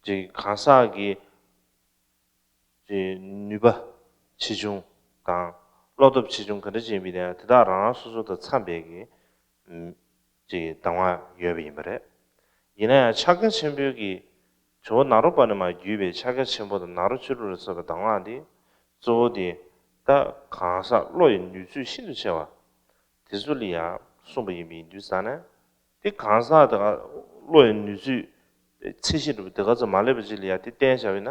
ཅིག་གང་ཟག་གི་ཅིག་ནུས་པ་ཆེ་ཆུང་དང་བློ་སྟོབས་ཆེ་ཆུང་ག་འདྲ་ཅིག་ཡིན་པའི་དེ་དག་རང་རང་སོ་སོ་དང་འཚམ་པའི་གི་ཅིག་གདམས་ངག་ཡོད་པ་ཡིན་པ་རེད། ཡིན་ན་ཡང་ཕྱག་རྒྱ་ཆེན་པོའི་གི་ཇོ་བོ་ནཱ་རོ་པ་ནས་མར་བརྒྱུད་པའི་ཕྱག་རྒྱ་ཆེན་པོ་དང་ནཱ་རོ་ཆོས་དྲུག་ལ་སོགས་པའི་གདམས་ངག་འདི་གཙོ་བོ་དེ་ད་གང་ཟག་བློ་ཡི་ནུས་ཚོད་ཤིན་ཏུ་ཆེ་བ་དེ་ཚོ་ལ་ཡང་གསུངས་པ་ཡིན་པ་ཡིན་དུས་ཙང་ནས། དེ་གང་ཟག་དེ་ག་བློ་ཡི་ནུས་ཚོད་ཚད་གཞི་འདྲ་པོ་དེ་ག་ཚོད་མ་སླེབས་པ་ཅིག་ལ་ཡང་དེ་བསྟན་བཞག་པ་ཡིན་ན།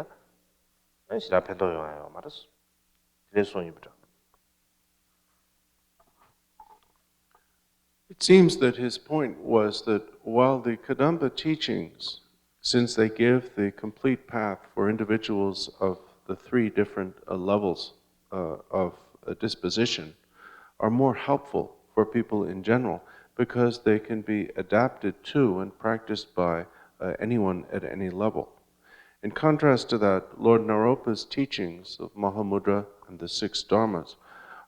ཨ་ཞེ་དྲག་ཕན་ཐོགས་ཡོང་ཡ་ཡོད་མ་རེད། དེ་འདྲ་གསུངས་ཡོད་པ་འདྲ། It seems that his point was that while the Kadampa teachings, since they give the complete path for individuals of the three different uh, levels uh, of uh, disposition, are more helpful for people in general because they can be adapted to and practiced by uh, anyone at any level. In contrast to that, Lord Naropa's teachings of Mahamudra and the six dharmas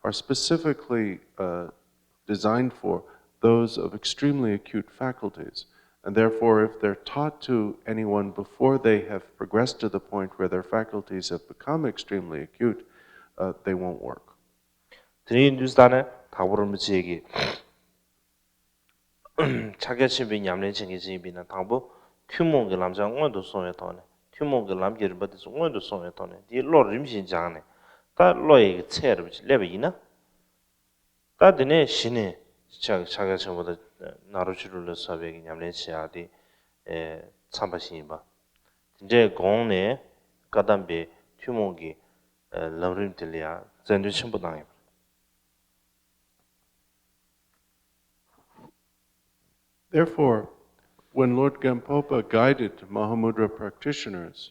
are specifically uh, designed for those of extremely acute faculties, and therefore, if they're taught to anyone before they have progressed to the point where their faculties have become extremely acute, uh, they won't work. དེ་ཡིན་དུས་ད་ནི་དྭགས་པོ་རིན་པོ་ཆེ་གིས་ཕྱག་རྒྱ་ཆེན་པོའི་ཉམས་ལེན་བྱེད་མཁན་ཅིག་ཡིན་པ་ཡིན་ན། དང་པོ་ཐུན་མོང་གི་ལམ་སྦྱངས་སྔོན་དུ་སོང་བའི་ཐོག་ནས། ཐུན་མོང་གི་ལམ་གྱི་རིམ་པ་དེ་ཚོ་སྔོན་དུ་སོང་བའི་ཐོག་ནས། དེའི་བློ་རིམ་བཞིན་སྦྱངས་ནས། ད་བློ་ཡི་ཚད་རིམ་བཞིན་སླེབས་པ་ཡིན་ན། ད་དེ་ནས་གཞི་ནས་ཕྱག་ཕྱག་རྒྱ་ཆེན་པོ་དང་ནཱ་རོ་ཆོས་དྲུག་ལ་སོགས་པའི་ཉམས་ལེན་བྱེད་ཡག་དེ་འཚམས་པ་ཞིག་ཡིན་པ། དེ་འདྲའི་གོང་ནས་བཀའ་གདམས་པའི་ཐུན་མོང་གི་ལམ་རིམ་དེ་ལ་ཡང་རྩལ་འདོན་ཆེན་པོ་གནང་ཡོད་པ་རེད། Therefore, when Lord Gampopa guided Mahamudra practitioners,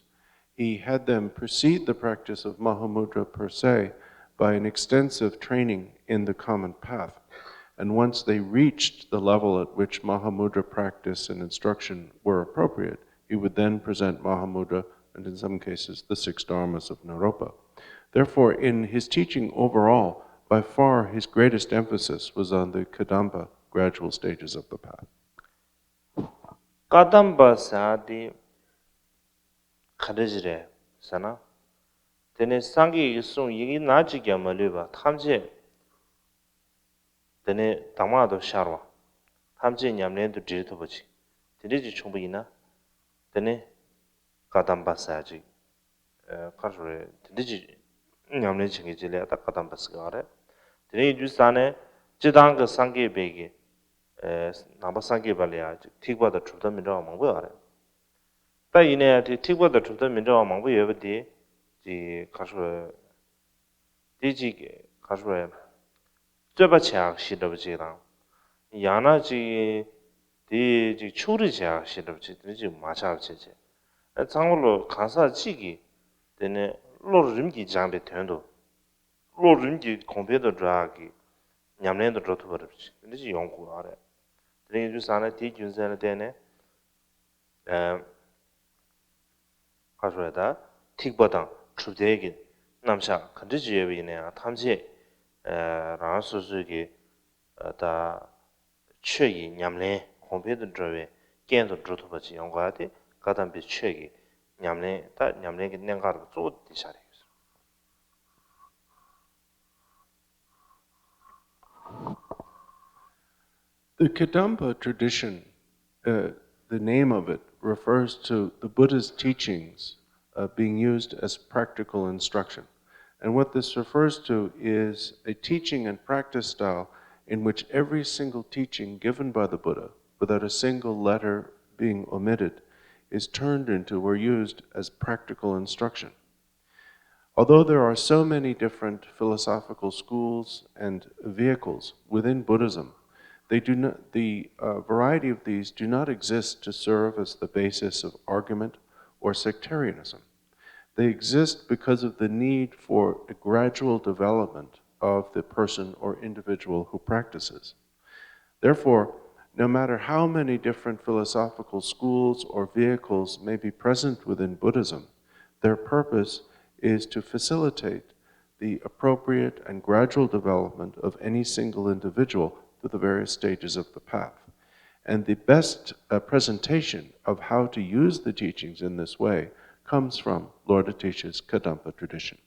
he had them precede the practice of Mahamudra per se by an extensive training in the common path. And once they reached the level at which Mahamudra practice and instruction were appropriate, he would then present Mahamudra and, in some cases, the six dharmas of Naropa. Therefore, in his teaching overall, by far his greatest emphasis was on the Kadampa gradual stages of the path. བཀའ་གདམས་པ་ཟེར་དེ་ག་འདྲ་ཞིག་རེད་ཟེར་ན། དེ་ནི་སངས་རྒྱས་ཀྱི་གསུང་ཡི་གེ་ནང་གཅིག་ཀྱང་མ་ལུས་པ་ཐམས་ཅད། དེ་ནི་གདམས་ངག་ཏུ་ཤར་བ། ཐམས་ཅད་ཉམས་ལེན་དུ་འདྲེས་ཐུབ་པ་ཅིག་དེ་འདྲ་ཅིག་བྱུང་བ་ཡིན་ན། དེ་ནི་བཀའ་གདམས་པ་ཟེར་ཅིག་ཨ། ག་རེ་ཟེར་དགོས་རེད། དེ་འདྲ་ཅིག་ཉམས་ལེན་བྱེད་མཁན་ཅིག་ལ་ད་བཀའ་གདམས་པ་ཟེར་གྱི་ཡོད་རེད། དེ་འདྲ་ཡིན་དུས་ཙང་ནས་སྤྱིར་བཏང་གི་སངས་རྒྱས་པའི་གི་ཨ། ནང་པ་སངས་རྒྱས་པ་ལ་ཡང་ཅིག་ཐེག་པ་དང་གྲུབ་མཐའ་མི་འདྲ་བ་མང་པོ་ཡོད་རེད། ད་ཡིན་ན་ཡང་དེ་ཐེག་པ་དང་གྲུབ་མཐའ་མི་འདྲ་བ་མང་པོ་ཡོད་པ་དེ་ཅིག་ག་རེ་ཟེར་དགོས་རེད། དེ་ཅིག་ག་རེ་ཟེར་དགོས་རེད། རྩོད་པ་བྱེད་ཡག་ཞིག་འདྲ་པོ་ཅིག་དང་། ཡང་ན་ཅིག་ དེ་ཅིག་ཕྱོགས་རིས་བྱེད་ཡག་ཞེ་འདྲ་པོ་ཅིག་དེ་འདྲ་ཅིག་མ་ཆགས་པ་བྱས་བྱས། ཨ་ཚང་མ་ལོ་གང་ཟག་གཅིག་གིས་དེ་ནས་བློ་རིམ་གྱིས་སྦྱངས་པའི་དོན་དུ། བློ་རིམ་གྱིས་གོང་འཕེལ་དུ་འགྲོ་ཡག་གི་ཉམས་ལེན་དུ་འགྲོ་ཐུབ་པ་རེད་ཅིག་དེ་འདྲ་ཅིག་ཡོང་དགོས་པ་རེད། དེ་འདྲ་ཡིན་དུས་ཙང་ནས་དེའི་རྒྱུ་མཚན་ལ་བརྟེན་ནས། ཨ། ཁ་ཤོ་ཡ་ད་ཐིགས་པ་དང་གྲུབ་མཐའི་གི་རྣམ་གཞག་ག་འདྲ་ཅིག་ཡོད་པ་ཡིན་ན་ཡང་ཐམས་ཅད་ཨ་རང་སོ་སོའི་གི་ཨ་ད་ཆོས་ཀྱི་ཉམས་ལེན་གོང་འཕེལ་དུ་འགྲོ་བའི་རྐྱེན་དུ་འགྲོ་ཐུབ་པ་ཅིག་ཡོང་དགོས་ཡ་དེ་བཀའ་གདམས་པའི་ཆོས་ཀྱི་ཉམས་ལེན་ད་ཉམས་ལེན་གྱི་གནད་འགག་དང་གཙོ་བོ་དེ་ཆགས་རེད། The Kadampa tradition, uh, the name of it, refers to the Buddha's teachings uh, being used as practical instruction. And what this refers to is a teaching and practice style in which every single teaching given by the Buddha, without a single letter being omitted, is turned into or used as practical instruction. Although there are so many different philosophical schools and vehicles within Buddhism, they do not, the uh, variety of these do not exist to serve as the basis of argument or sectarianism. They exist because of the need for a gradual development of the person or individual who practices. Therefore, no matter how many different philosophical schools or vehicles may be present within Buddhism, their purpose is to facilitate the appropriate and gradual development of any single individual through the various stages of the path. And the best uh, presentation of how to use the teachings in this way comes from Lord Atisha's Kadampa tradition.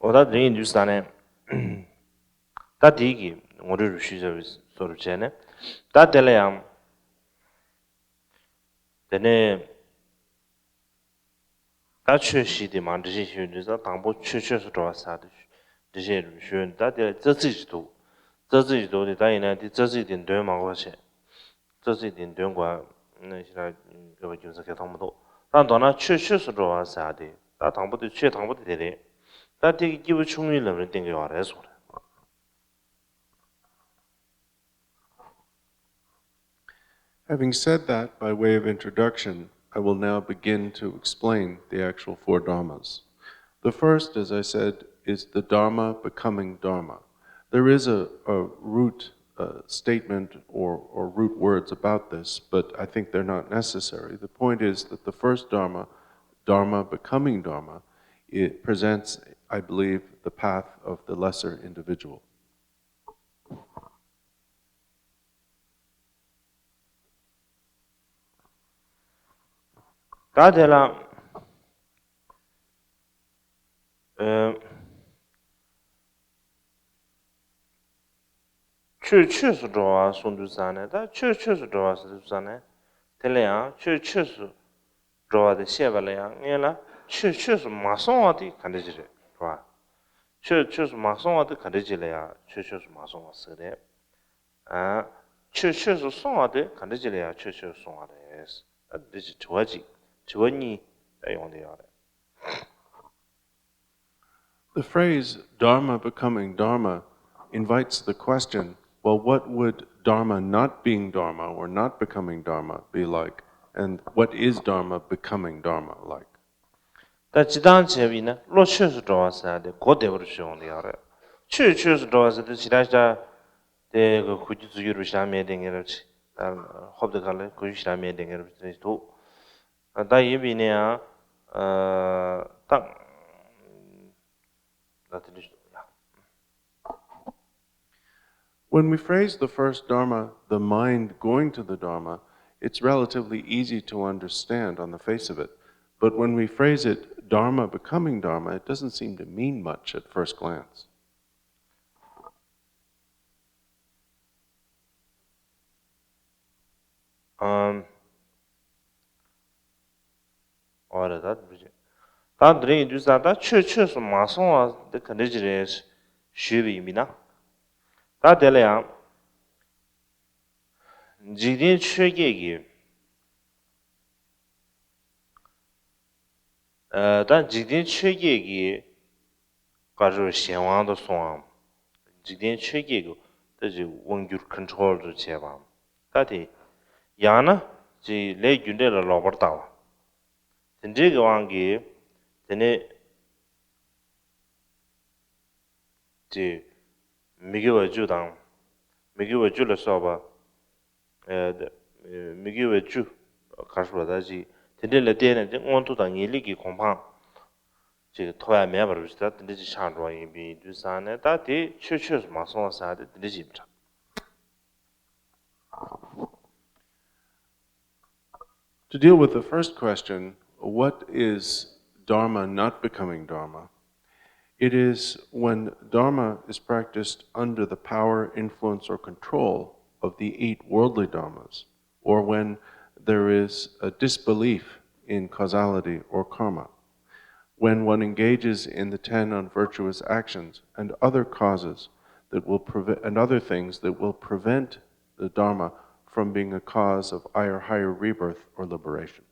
འོ་ད་དེ་ཡིན་དུས་ས་ནས་ད་དེའི་གི་ངོ་སྤྲོད་རུ་ཞུས་ཚར་བའི་བཟོ་འདྲ་བྱས་ནས་ད་དེ་ལ་ཡང་དེ་ནས། ད་ཆོས་བཞི་དེ་མར་འགྲེལ་བཤད་ཞུས་དུས་ཙང་དང་པོ་ཆོས་ཆོས་སུ་འགྲོ་བ་ཟེར་དེ་འགྲེལ་བཤད་ཞུས་ད་དེ་ལ་རྩ་ཚིག་ཅིག་འདུག་རྩ་ཚིག་ཅིག་འདུག་དེ་ད་ཡིན་ན་དེ་རྩ་ཚིག་དེ་འདོན་མ་དགོས་པ་བྱས། རྩ་ཚིག་དེ་འདོན་དགོས་ནི་ཞེ་དྲག་ཡོད་པ་རྒྱུ་མཚན་གང་ཡང་མི་འདུག་ད་མདོར་ན་ཆོས་ཆོས་སུ་འགྲོ་བ་ཟེར་དེ་ད་དང་པོ་དེ་ཆོས་དང་པོ་དེ་དེ་རེད། ད་དེ་གི་སྐྱེས་བུ་ཆུང་ངུའི་ལམ་རིམ་བསྟན་གྱི་ཡོད་རེད་གསུངས་རེད། Having said that by way of introduction, I will now begin to explain the actual four dharmas. The first, as I said, is the dharma becoming dharma. There is a, a root uh, statement or, or root words about this, but I think they're not necessary. The point is that the first dharma, dharma becoming dharma, it presents, I believe, the path of the lesser individual. ད་དེ་ལ་ཨ་ཆོས་ཆོས་སུ་འགྲོ་བ་གསུངས་དུས་ཙང་ནས་ད་ཆོས་ཆོས་སུ་འགྲོ་བ་ཟེར་དུས་ཙང་ནས་དེ་ལ་ཡང་ཆོས་ཆོས་སུ་འགྲོ་བ་དེ་བཤད་པ་ལ་ཡང་སྔོན་ལ་ཆོས་ཆོས་སུ་མ་སོང་བ་དེ་ག་འདྲ་ཅིག་རེད་རེད་བ། ཆོས་ཆོས་སུ་མ་སོང་བ་དེ་ག་འདྲ་ཅིག་ལ་ཡང་ཆོས་ཆོས་སུ་མ་སོང་བ་ཟེར་རེད། ཨ། ཆོས་ཆོས་སུ་སོང་བ་དེ་ག་འདྲ་ཅིག་ལ་ཡང་ཆོས་ཆོས་སུ་སོང་བ་རེད། ཨ་འདི་ཅིག་དྲི་བ་ཅིག་དྲི་བ་གཉིས་ད་ཡོང་བསྡད་ཡོད་རེད། The phrase Dharma becoming Dharma invites the question, well, what would Dharma not being Dharma or not becoming Dharma be like? And what is Dharma becoming Dharma like? ད་སྤྱིར་བཏང་བྱས་པ་ཡིན་ན་བློ་ཆོས་སུ་འགྲོ་བ་ཟེར་ཡ་དེ་གོ་བདེ་བོར་ཞུ་ཡོང་གི་ཡོད་རེད། ཆོས་ཆོས་སུ་འགྲོ་བ་ཟེར་དུས་ཇི་ལྟར་ཤ་དེ་གོ་རྒྱུ་རྫུ་རྒྱུ་རུ་ཞག་མེད་དེ་ངེས་རབས་ཆེ། ཧོབ་དེ་ག་ལ་གོ་རྒྱུ་ཞག་མེད་དེ་ངེས་རབས་ཆེ་འདུག་ད་ཡིན་པ་ཡིན་ན་ཡང་ད་ད་དེ་འདྲ་ཞིག་འདུག་ཡ། When we phrase the first Dharma, the mind going to the Dharma, it's relatively easy to understand on the face of it. But when we phrase it Dharma becoming Dharma, it doesn't seem to mean much at first glance. ཨམ། ཨོ་རེད་ད་འདི་རེད། ད་འདི་རེད་ཡིན་དུས་ཙང་ད་ཆོས་ཆོས་སུ་མ་སོང་བ་འདི་ག་འདྲ་ཅིག་རེད་ཞུས་པ་ཡིན་མིན་ན། ད་དེ་ལ་ཡང་ འཇིག་རྟེན་ཆོས་བརྒྱད་ཀྱི། ཨ། ད་འཇིག་རྟེན་ཆོས་བརྒྱད་ཀྱི་ག་རེ་ཟེར། གཞན་དབང་དུ་སོང་བའམ། འཇིག་རྟེན་ཆོས་བརྒྱད་ཀྱི་ད་ཅིག་དབང་སྒྱུར་ཀོན་ཊོལ་དུ་བྱས་པའམ། ད་དེ་ཡང་ན་ཅིག་ལས་རྒྱུ་འབྲས་ལ་ལོག་པར་ལྟ་བ། དེ་འདྲའི་གི་དབང་གིས་དེ་ནས་ཅིག་མི་དགེ་བ་བཅུ་དང་། མི་དགེ་བ་བཅུ་ལ་སོགས་པ། ཨེ། མི་དགེ་བ་བཅུ་ག་རེ་ཟེར། ད་ཅིག་དེ་འདྲ་ལ་བརྟེན་ནས་དེ་མངོན་མཐོ་དང་ངེས་ལེགས་ཀྱི་གོ་འཕང་ཅིག་ཐོབ་ཡ་མེད་པར་ད་དེ་འདྲ་ཅིག་ཆགས་འགྲོ་བ་ཡིན་པའི་དུས་ཙང་ནས། ད་དེ་ཆོས་ཆོས་སུ་མ་སོང་བ་ཟེར་ཡ་དེ་དེ་འདྲ་ཅིག་ཡིན་པ་འདྲ། To deal with the first question, what is Dharma not becoming Dharma? It is when Dharma is practiced under the power, influence, or control of the eight worldly dharmas, or when there is a disbelief in causality or karma, when one engages in the ten unvirtuous actions and other causes that will prevent, and other things that will prevent the Dharma from being a cause of either higher rebirth or liberation.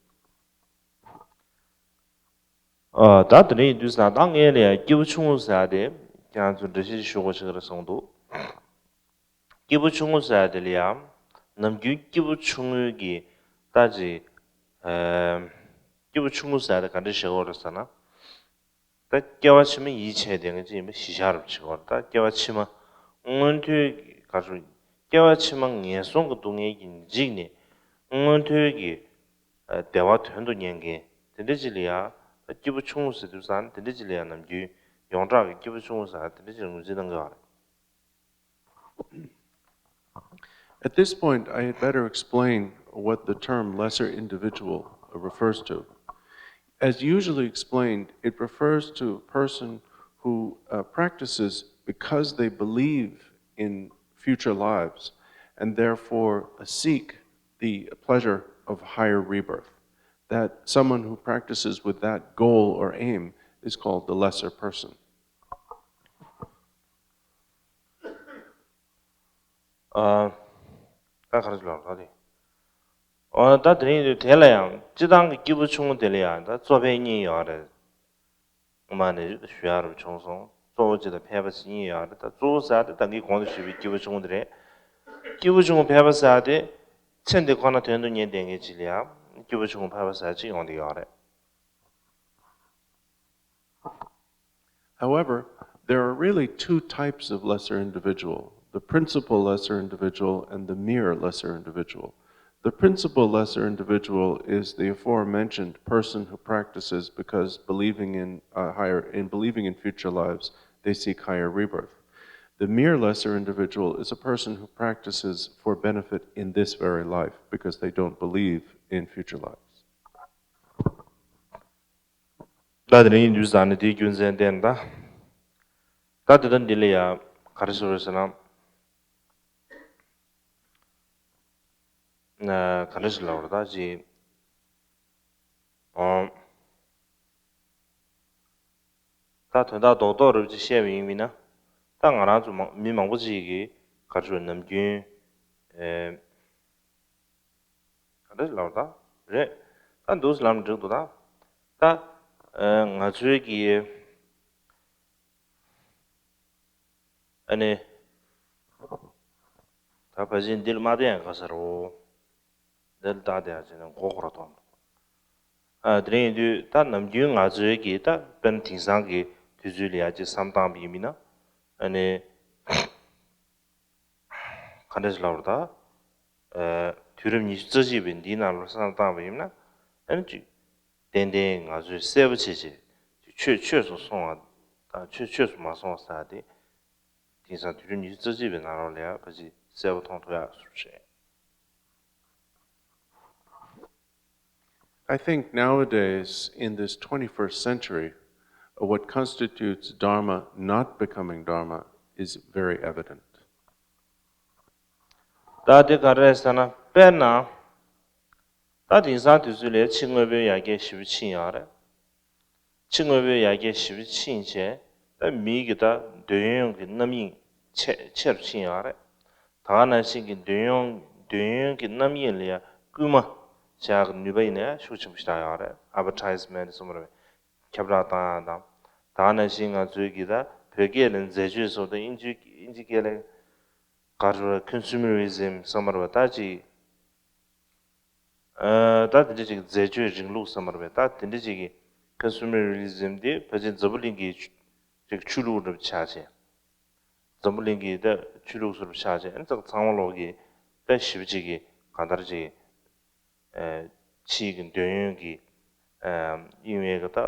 ཨ། ད་དེ་འདྲ་ཡིན་དུས་ཙང་ད་ངས་ལ་ཡ་སྐྱེས་བུ་ཆུང་ངུ་ཟེར་ཡ་དེ་ཁྱེད་རང་ཚོ་འགྲེལ་བཤད་ཞུ་དགོས་ཤིག་རེད་གསུངས་འདུག་སྐྱེས་བུ་ཆུང་ངུ་ཟེར་ཡ་དེ་ལ་ཡ་ནམ་རྒྱུན་སྐྱེས་བུ་ཆུང་ངུའི་གི་ད་ཅིག་ཨ། སྐྱེས་བུ་ཆུང་ངུ་ཟེར་ཡ་དེ་ག་འདྲ་བྱེད་དགོས་རེད་ཟེར་ན། ད་སྐྱེ་བ་ཕྱི་མ་ཡིད་ཆེས་ལྡན་མཁན་ཅིག་ཡིན་པ་གཞི་བཞག་རུ་བྱེད་དགོས་རེད། ད་སྐྱེ་བ་ཕྱི་མ་མངོན་མཐོའི་ག་རེ། སྐྱེ་བ་ཕྱི་མ་ངན་སོང་གི་སྡུག་བསྔལ་གྱིས་འཇིགས་ནས་མངོན་མཐོའི་གི་ཨ། བདེ་བ་དོན་དུ་གཉེར་མཁན་དེ་འདྲ་ཅིག་ལ་ཡ་སྐྱེས་བུ་ཆུང་ངུ་ཟེར་དུས་ཙང་དེ་འདྲ་ཅིག་ལ་ཡ་ནམ་རྒྱུན་ཡོངས་གྲགས་ཀྱི་སྐྱེས་བུ་ཆུང་ངུ་ཟེར་དེ་འདྲ་ཅིག་ངོས་འཛིན་གནང་གི་ཡོད་རེད། At this point, I had better explain what the term lesser individual refers to. As usually explained, it refers to a person who uh, practices because they believe in future lives and therefore uh, seek the pleasure of higher rebirth. That someone who practices with that goal or aim is called the lesser person. ཨ། ད་ག་རེ་ལབ་རེད་དེ། ཨ། ད་དེ་རིང་དེ་ལ་ཡང་སྤྱིར་བཏང་གི་སྐྱེས་བུ་ཆུང་ངུ་དེ་ལ་ཡང་ད་གཙོ་ཕལ་གཉིས་ཡོད་རེད། སྔོན་མ་ནས་ཞུ་ཡ་རུ་བྱུང་སོང་། གཙོ་བོ་གཅིག་དང་ཕལ་པ་གཅིག་གཉིས་ཡོད་རེད། ད་གཙོ་བོ་ཟེར་དེ་ད་གིན་གོང་དུ་ཞུས་པའི་སྐྱེས་བུ་ཆུང་ངུ་དེ་རེད། སྐྱེས་བུ་ཆུང་ངུ་ཕལ་པ་ཟེར་དེ་ཚེ་འདི་ཁོ་ན་དོན་དུ་གཉེར་བསྡད་མཁན་ཅིག་ལ་ཡང་སྐྱེས་བུ་ཆུང་ངུ་ཕལ་པ་ཟེར་གཅིག་ཡོང་གི་ཡོད་རེད། However, there are really two types of lesser individual, the principal lesser individual and the mere lesser individual. The principal lesser individual is the aforementioned person who practices because believing in uh, higher in believing in future lives, they seek higher rebirth. The mere lesser individual is a person who practices for benefit in this very life because they don't believe in future lives. ད་དེ་རིང་ཡིན་དུས་ཙང་ནས་དེའི་རྒྱུ་མཚན་བསྟན་ད། ད་དེ་ལྟར་འདི་ལ་ཡ་ག་རེ་ཟེར་བ་ཟེར་ན། ཨ། ག་འདྲ་ཞིག་ལབ་རེད་ད་ཅིག་ཨོ། ད་དོན་དག་རྡོག་རྡོག་རེ་ཅིག་བཤད་པ་ཡིན་མིན་ན། ད་ང་རང་ཚོ་མང་མི་མང་པོ་ཅིག་གིས་ག་རེ་ཟེར་ནམ་རྒྱུན། ཨེ། ག་འདྲ་ཞིག་ལབ་རེད་ད། རེད། ད་འདུག་སེ་ལབ་ན་འགྲིག་འདུག་ད། ད། ཨེ། ང་ཚོའི་གི་ཨ་ནི། ད་ཕལ་ཆེར་འདི་ལ་མ་བསྟན་ཡང་དགའ་ས་རེད། འདི་ལ་བལྟས་བསྡད་ཡག་བྱས་ན་མགོ་འཁོར་བ་གཏོང་། ཨ། དེ་རིང་ཡིན་དུས་ད་ནམ་རྒྱུན་ང་ཚོའི་གི་ད་དཔེར་ན་དེང་སང་གི་དུས་ཚོད་ལ་ཡ་ཅིག་བསམ་བཏང་བ་ཡིན་མིན་ན། ཨ་ནི། ག་འདྲ་ཞིག་ལབ་རེད་ད། ཨ། དུས་རབས་ཉི་ཤུ་རྩ་གཅིག་པའི་འདིའི་ནང་ལ་བསམ་བཏང་བ་ཡིན་ན། ཨ་ནི་ཅིག་ཏན་ཏན་ང་ཚོས་གསལ་པོ་བྱས་བྱས་ཆོས་ཆོས་སུ་སོང་བ་དང་ཆོས་ཆོས་སུ་མ་སོང་བ་ཟེར་ཏེ། དེང་སང་དུས་རབས་ཉི་ཤུ་རྩ་གཅིག་པའི་ནང་ལོགས་ལ་ཡང་ཕལ་ཆེར་གསལ་པོ་མཐོང་ཐུབ་ཡག་བཟོ་འདྲ་རེད། I think nowadays, in this twenty-first century, what constitutes Dharma not becoming Dharma is very evident. ད་དེ་ག་རེ་རེད་ཟེར་ན། དཔེར་ན། ད་དེང་སང་དུས་ཚོད་ལ་ཕྱི་དངོས་པོའི་ཡར་རྒྱས་ཞེ་པོ་ཕྱིན་ཡོད་རེད། ཕྱི་དངོས་པོའི་ཡར་རྒྱས་ཞེ་པོ་ཕྱིན་བྱས། ད་མིའི་གི་ད་འདོད་ཡོན་གྱི་རྣམ་གཡེང་ཆེ་ཆེ་རུ་ཕྱིན་ཡོད་རེད། ད་ག་ནང་བཞིན་གྱི་འདོད་ཡོན་ འདོད་ཡོན་གྱི་རྣམ་གཡེང་ལ་ཡང་སྐུལ་མ་བྱ་ཡག་གི་ནུས་པ་ཡིན་ན་ཡང་ཤུགས་ཆེན་པོ་ཞིག་རག་ཡོད་རེད། ཨ་ཌ་ཝར་ཊའི་སི་མེན་ཊི་གསུངས་པ་རེད། ཁྱབ་བསྒྲགས་བཏང་ཡག་དང་། ད་ག་ནང་བཞིན་ང་ཚོའི་གི་ད་བོད་སྐད་ལ་འཛད་སྤྱོད་སོགས་དང་དབྱིན་ཇི་དབྱིན་ཇི་སྐད་ལ་ག་རེ་རེད། ཁོན་སུ་མ་རི་ཛིམ་གསུངས་པ་རེད་པ། ད་ཅིག་ཨ་ད་དེ་འདྲ་ཅིག་འཛད་སྤྱོད་རིང་ལུགས་གསུངས་པ་རེད་པ། ད་དེ་འདྲ་ཅིག་གི་ཁོན་སུ་མ་རི་ཛིམ་དེ་ཕལ་ཆེར་འཛམ་བུ་གླིང་གི་ཆོས་ཅིག་ཆོས་ལུགས་འདྲ་པོ་ཆགས་བྱས། འཛམ་བུ་གླིང་གི་ད་ཆོས་ལུགས་སུ་ཆགས་བྱས། ཨ་ནི་ཚང་མ་ལོག་གི་ད་ཞེ་པོ་ཅིག་གི་གང་ལྟར་ཅིག་ཨ་ཕྱིའི་གི་འདོད་ཡོན་གྱི་ཨ་གཡེང་བའི་གི་ད་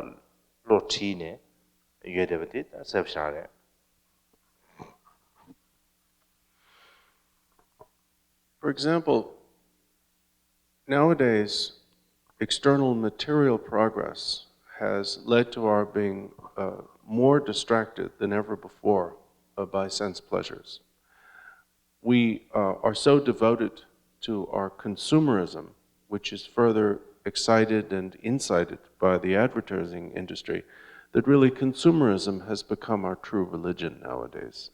བློ་ཁྲིད་ནས་ཡོད་བསྡད་པ་དེ་ད་གསལ་པོ་ཞིག་རེད། For example, nowadays, external material progress has led to our being uh, more distracted than ever before uh, by sense pleasures. We uh, are so devoted to our consumerism, which is further excited and incited by the advertising industry, that really consumerism has become our true religion nowadays.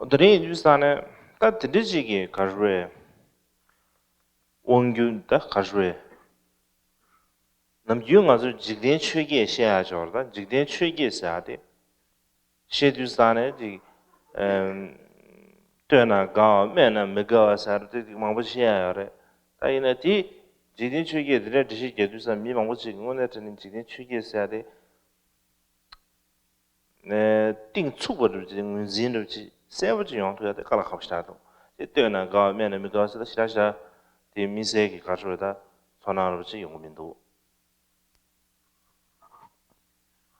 དེ་རིང་ཡིན་དུས་ཙང་ནས་ད་དེ་འདྲ་ཅིག་གི་ག་རེ་རེད། དབང་སྒྱུར་ད་ག་རེ་རེད། ནམ་རྒྱུན་ང་ཚོས་འཇིག་རྟེན་ཆོས་བརྒྱད་བཤད་ཡག་ཅིག་ཡོད་རེད། ད་འཇིག་རྟེན་ཆོས་བརྒྱད་ཟེར་ཡག་དེ་བཤད་དུས་ཙང་ནས་ཅིག་ཨམ། ལྟོས་ན་དགའ་བ་སྨྲས་ན་མི་དགའ་བ་ཟེར་དེ་ཅིག་མང་པོ་བཤད་ཡག་ཡོད་རེད། ད་ཡིན་ན་དེ་འཇིག་རྟེན་ཆོས་བརྒྱད་དེ་འདྲ་འགྲེལ་བཤད་རྒྱག་དུས་ཙང་མི་མང་པོ་ཅིག་གི་དངོས་གནས་དྲང་གནས་འཇིག་རྟེན་ཆོས་བརྒྱད་ཟེར་ཡག་དེ། གཏིང་ཚུགས་པ་འདྲ་པོ་ཅིག་ངོས་འཛིན་འདྲ་པོ་ཅིག་གསལ་པོ་ཅིག་ཡོང་ཐུབ་ཡག་དེ་དཀའ་ལས་ཁག་པོ་ཞེ་དྲག་འདུག་དེ་ལྟོས་ན་དགའ་བ་སྨྲས་ན་མི་དགའ་བ་ཟེར་ད་ཞེ་དྲག་ཞེ་དྲག་དེ་དམིགས་བསལ་གྱི་ག་རེ་ཟེར་དགོས་རེད། ད་ཚོར་སྣང་འདྲ་པོ་ཅིག་ཡོང་གི་མི་འདུག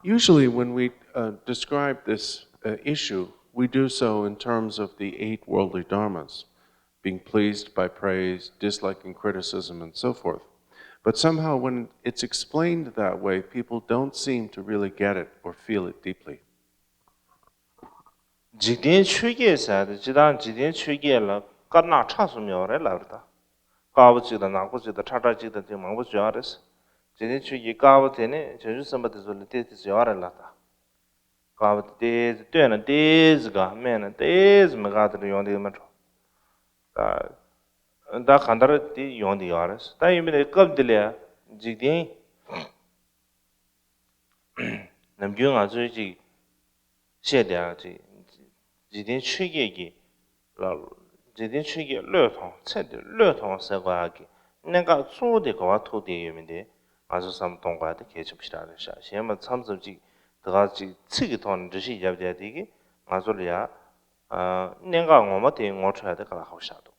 Usually, when we uh, describe this uh, issue, we do so in terms of the eight worldly dharmas, being pleased by praise, disliking criticism, and so forth. But somehow, when it's explained that way, people don't seem to really get it or feel it deeply. འཇིག་རྟེན་ཆོས་བརྒྱད་ཟེར་ཡག་དེ་སྤྱིར་བཏང་འཇིག་རྟེན་ཆོས་བརྒྱད་ལ་དཀར་ནག་ཁྲ་གསུམ་ཡོད་རེད་ལབ་རེད་ད། དཀར་པོ་གཅིག་དང་ནག་པོ་གཅིག་དང་ཁྲ་ཁྲ་གཅིག་དང་དེ་མང་པོ་ཡོད་རེད། འཇིག་རྟེན་ཆོས་བརྒྱད་དཀར་པོ་དེ་ནི་བྱང་ཆུབ་སེམས་དཔའ་དེ་ཚོ་ལ་ཏོག་ཙམ་ཡོད་རེད་ལབ་ད། དཀར་པོ་དེ་ཏོག་ཙམ་ལྟོས་ན་ཏོག་ཙམ་དགའ། སྨྲས་ན་ཏོག་ཙམ་མི་དགའ་དེ་འདྲ་ཡོང་བསྡད་ཡོད་མ་འགྲོ། ད་ད་གང་ལྟར་དེ་ཡོང་བསྡད་ཡོད་རེད། ད་ཡིན་པ་ནི་སྐབས་འདི་ལ་འཇིག་རྟེན་ནམ་རྒྱུན་ང་ཚོས་ཅིག་བཤད་བསྡད་ཡག་ཅིག་འཇིག་རྟེན་ཆོས་བརྒྱད་ཀྱི་ལ། འཇིག་རྟེན་ཆོས་བརྒྱད་བློས་ཐོངས། ཚེ་འདིར་བློས་ཐོངས་ཟེར་དགོས་ཡག་གི་གནད་འགག་གཙོ་བོ་དེ་ག་པར་ཐུག་བསྡད་ཡོད་མེད་དེ་ང་ཚོ་བསམ་བློ་གཏོང་དགོས་ཡག་དེ་གལ་ཆེན་པོ་ཞེ་དྲག་རེད་ཤག་གཞན་མ་མཚམས་མཚམས་ཅིག་དེ་ག་ཅིག་ཚིག་གི་ཐོག་ནས་འགྲེལ་བཤད་བརྒྱབ་བསྡད་ཡག་དེ་གིས་ང་ཚོ་ལ་ཡ་གནད་འགག་ངོ་མ་དེ་ངོ་འཕྲོད་ཡག་དེ་དཀའ་ལས་ཁག་པོ་ཞིག་འདུག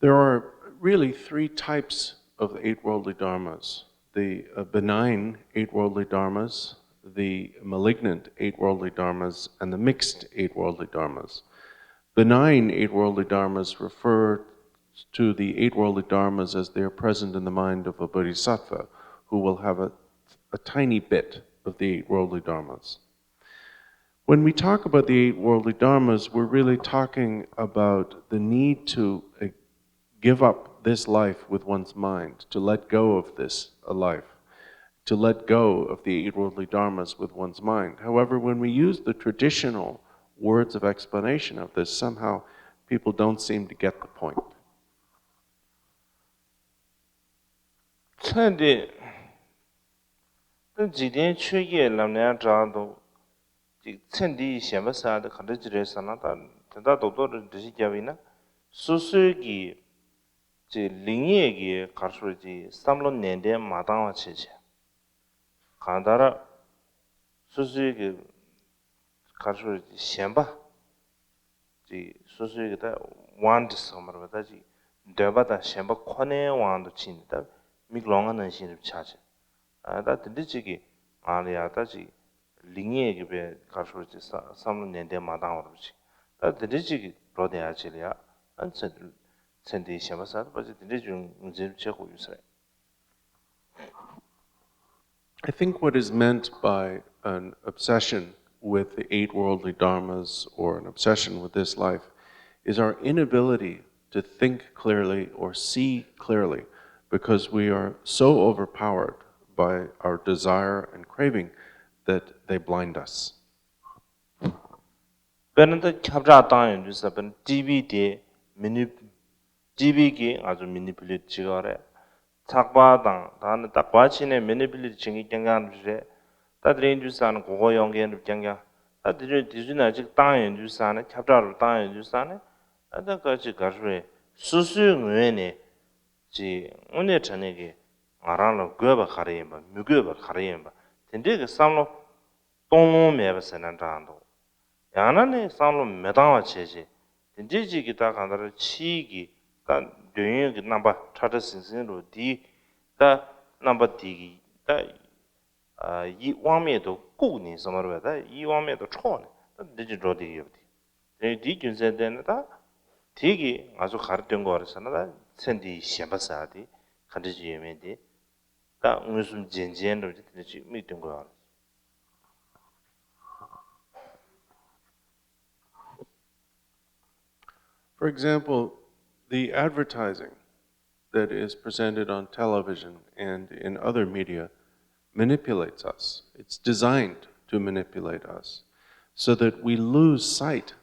There are really three types of eight worldly dharmas: the uh, benign eight worldly dharmas, the malignant eight worldly dharmas, and the mixed eight worldly dharmas. Benign eight worldly dharmas refer to the eight worldly dharmas as they are present in the mind of a bodhisattva who will have a, a tiny bit of the eight worldly dharmas. When we talk about the eight worldly dharmas, we're really talking about the need to uh, give up this life with one's mind, to let go of this uh, life, to let go of the eight worldly dharmas with one's mind. However, when we use the traditional words of explanation of this, somehow people don't seem to get the point. ཚེ་འདི། ད་འཇིག་རྟེན་ཆོས་བརྒྱད་ལབ་ནའང་འདྲ་འདུག་ཅིག་ཚེ་འདི་ཡི་ཞེན་པ་ཟེར་ཡག་དེ་ག་འདྲ་ཅིག་རེད་ཟེར་ན། ད་དེ་འདྲ་རྡོག་རྡོག་རེ་འགྲེལ་བཤད་བརྒྱབ་པ་ཡིན་ན། སོ་སོའི་གི་ཅིག་ལེགས་ཉེས་ཀྱི་ག་རེ་ཟེར་ཅིག་བསམ་བློ་ནན་ཏན་མ་བཏང་བ་བྱས་བྱས། གང་ལྟར་སོ་སོའི་གི་ག་རེ་ཟེར་ཞེན་པ། ཅིག་སོ་སོའི་གི་ད་want ཟེར་མ་རེད་པ། ད་ཅིག་འདོད་པ་དང་ཞེན་པ་ཁོ་ནའི་དབང་དུ་ཕྱིན་ནས་ད་མིག་ལོང་བ་ནང་བཞིན་རེ་ཆགས་བྱས། ཨ་ད་དེ་འདྲ་ཅིག་གི་ངང་ལ་ཡ་ད་ཅིག་ལེགས་ཉེས་ཀྱི་པའི་ག་རེ་ཟེར་ཅིག་བསམ་བློ་ནན་ཏན་མ་བཏང་བ་རེད་པ་ཅིག་ད་དེ་འདྲ་ཅིག་གི་འགྲོ་བསྡད་ཡག་ཅིག་ལ་ཡ། ཨ་ཚེ་ཚེ་འདིའི་ཞེན་པ་ཟེར་ཡག་དེ་ཅིག་དེ་འདྲ་ཅིག་ངོས་འཛིན་བྱེད་དགོས་ཡོད་ས་རེད། I think what is meant by an obsession with the eight worldly dharmas or an obsession with this life is our inability to think clearly or see clearly because we are so overpowered by our desire and craving that they blind us. དཔེར་ན་ད་ཁྱབ་བསྒྲགས་བཏང་ཡོང་དུས་ས་དཔེར་ན་ཊི་ཝི་དེ་མི་ནི་ཊི་ཝི་གིས་ང་ཚོ་མེ་ནི་པུ་ལེ་ཊི་བྱེད་ཀྱི་རེད། ཚགས་པར་དང་ད་ནི་ད་ག་བ་ཕྱིན་ནས་མེ་ནི་པུ་ལེ་ཊི་བྱེད་མཁན་རྐྱང་རྐྱང་རེད། ད་དེ་རིང་དུས་ས་ནས་མགོ་སྐོར་གཡོག་མཁན་རྐྱང་རྐྱང་། ད་དེ་ཚོས་དེ་ཚོའི་ནང་གཅིག་བཏང་ཡོང་དུས་ས་ནས་ཁྱབ་བསྒྲགས་རུ་བཏང་ཡོང་དུས་ས་ནས་ཨ་ད་ག་ཅིག་ག་རེ་རེད། སོ་སོའི་ངོས་ནས་ཅིག་དངོས་གནས་དྲང་གནས་ཀྱི་ང་རང་ལ་དགོས་པ་ག་རེ་ཡིན་པ་མི་དགོས་པ་ག་རེ་ཡིན་པ་དེ་འདྲས་ཀྱི་བསམ་བློ་གཏོང་ལོང་མེད་པ་ཟེར་ན་འདྲ་འདུག་ཡང་ན་ནི་བསམ་བློ་མི་བཏང་བ་བྱས་བྱས་དེ་འདྲས་ཅིག་གི་ད་གང་ལྟར་ཕྱིའི་གི་ད་འདོད་ཡོན་གྱི་རྣམ་པ་ཁྲ་ཁྲ་ཟིང་ཟིང་རུ་དེའི་ད་རྣམ་པ་དེ་གི་ད་ཡིད་དབང་མེད་དུ་བཀུག་ནས་བསམ་པར་བས་ད་ཡིད་དབང་མེད་དུ་འཕྲོག་ནས་ད་འདི་ཅིག་འགྲོ་བསྡད་ཡོད་པ་དེ། དེ་འདིའི་རྒྱུ་མཚན་བརྟེན་ནས་ད་དེ་གི་ང་ཚོ་ག་རེ་སྟོན་དགོས་རེད་ཟེར་ན་ད་ཚེ་འདིའི་ཞེན་པ་ཟེར་བ་དེ་ག་འདྲ་ཅིག་ཡོད་མེད་དེ་ད་མངོན་སུམ་རྗེན་རྗེན་འདྲ་བ་ཅིག་དེ་འདྲ་ཅིག་མིག་སྟོན་དགོས་རེད། For example, the advertising that is presented on television and in other media manipulates us. It's designed to manipulate us so that we lose sight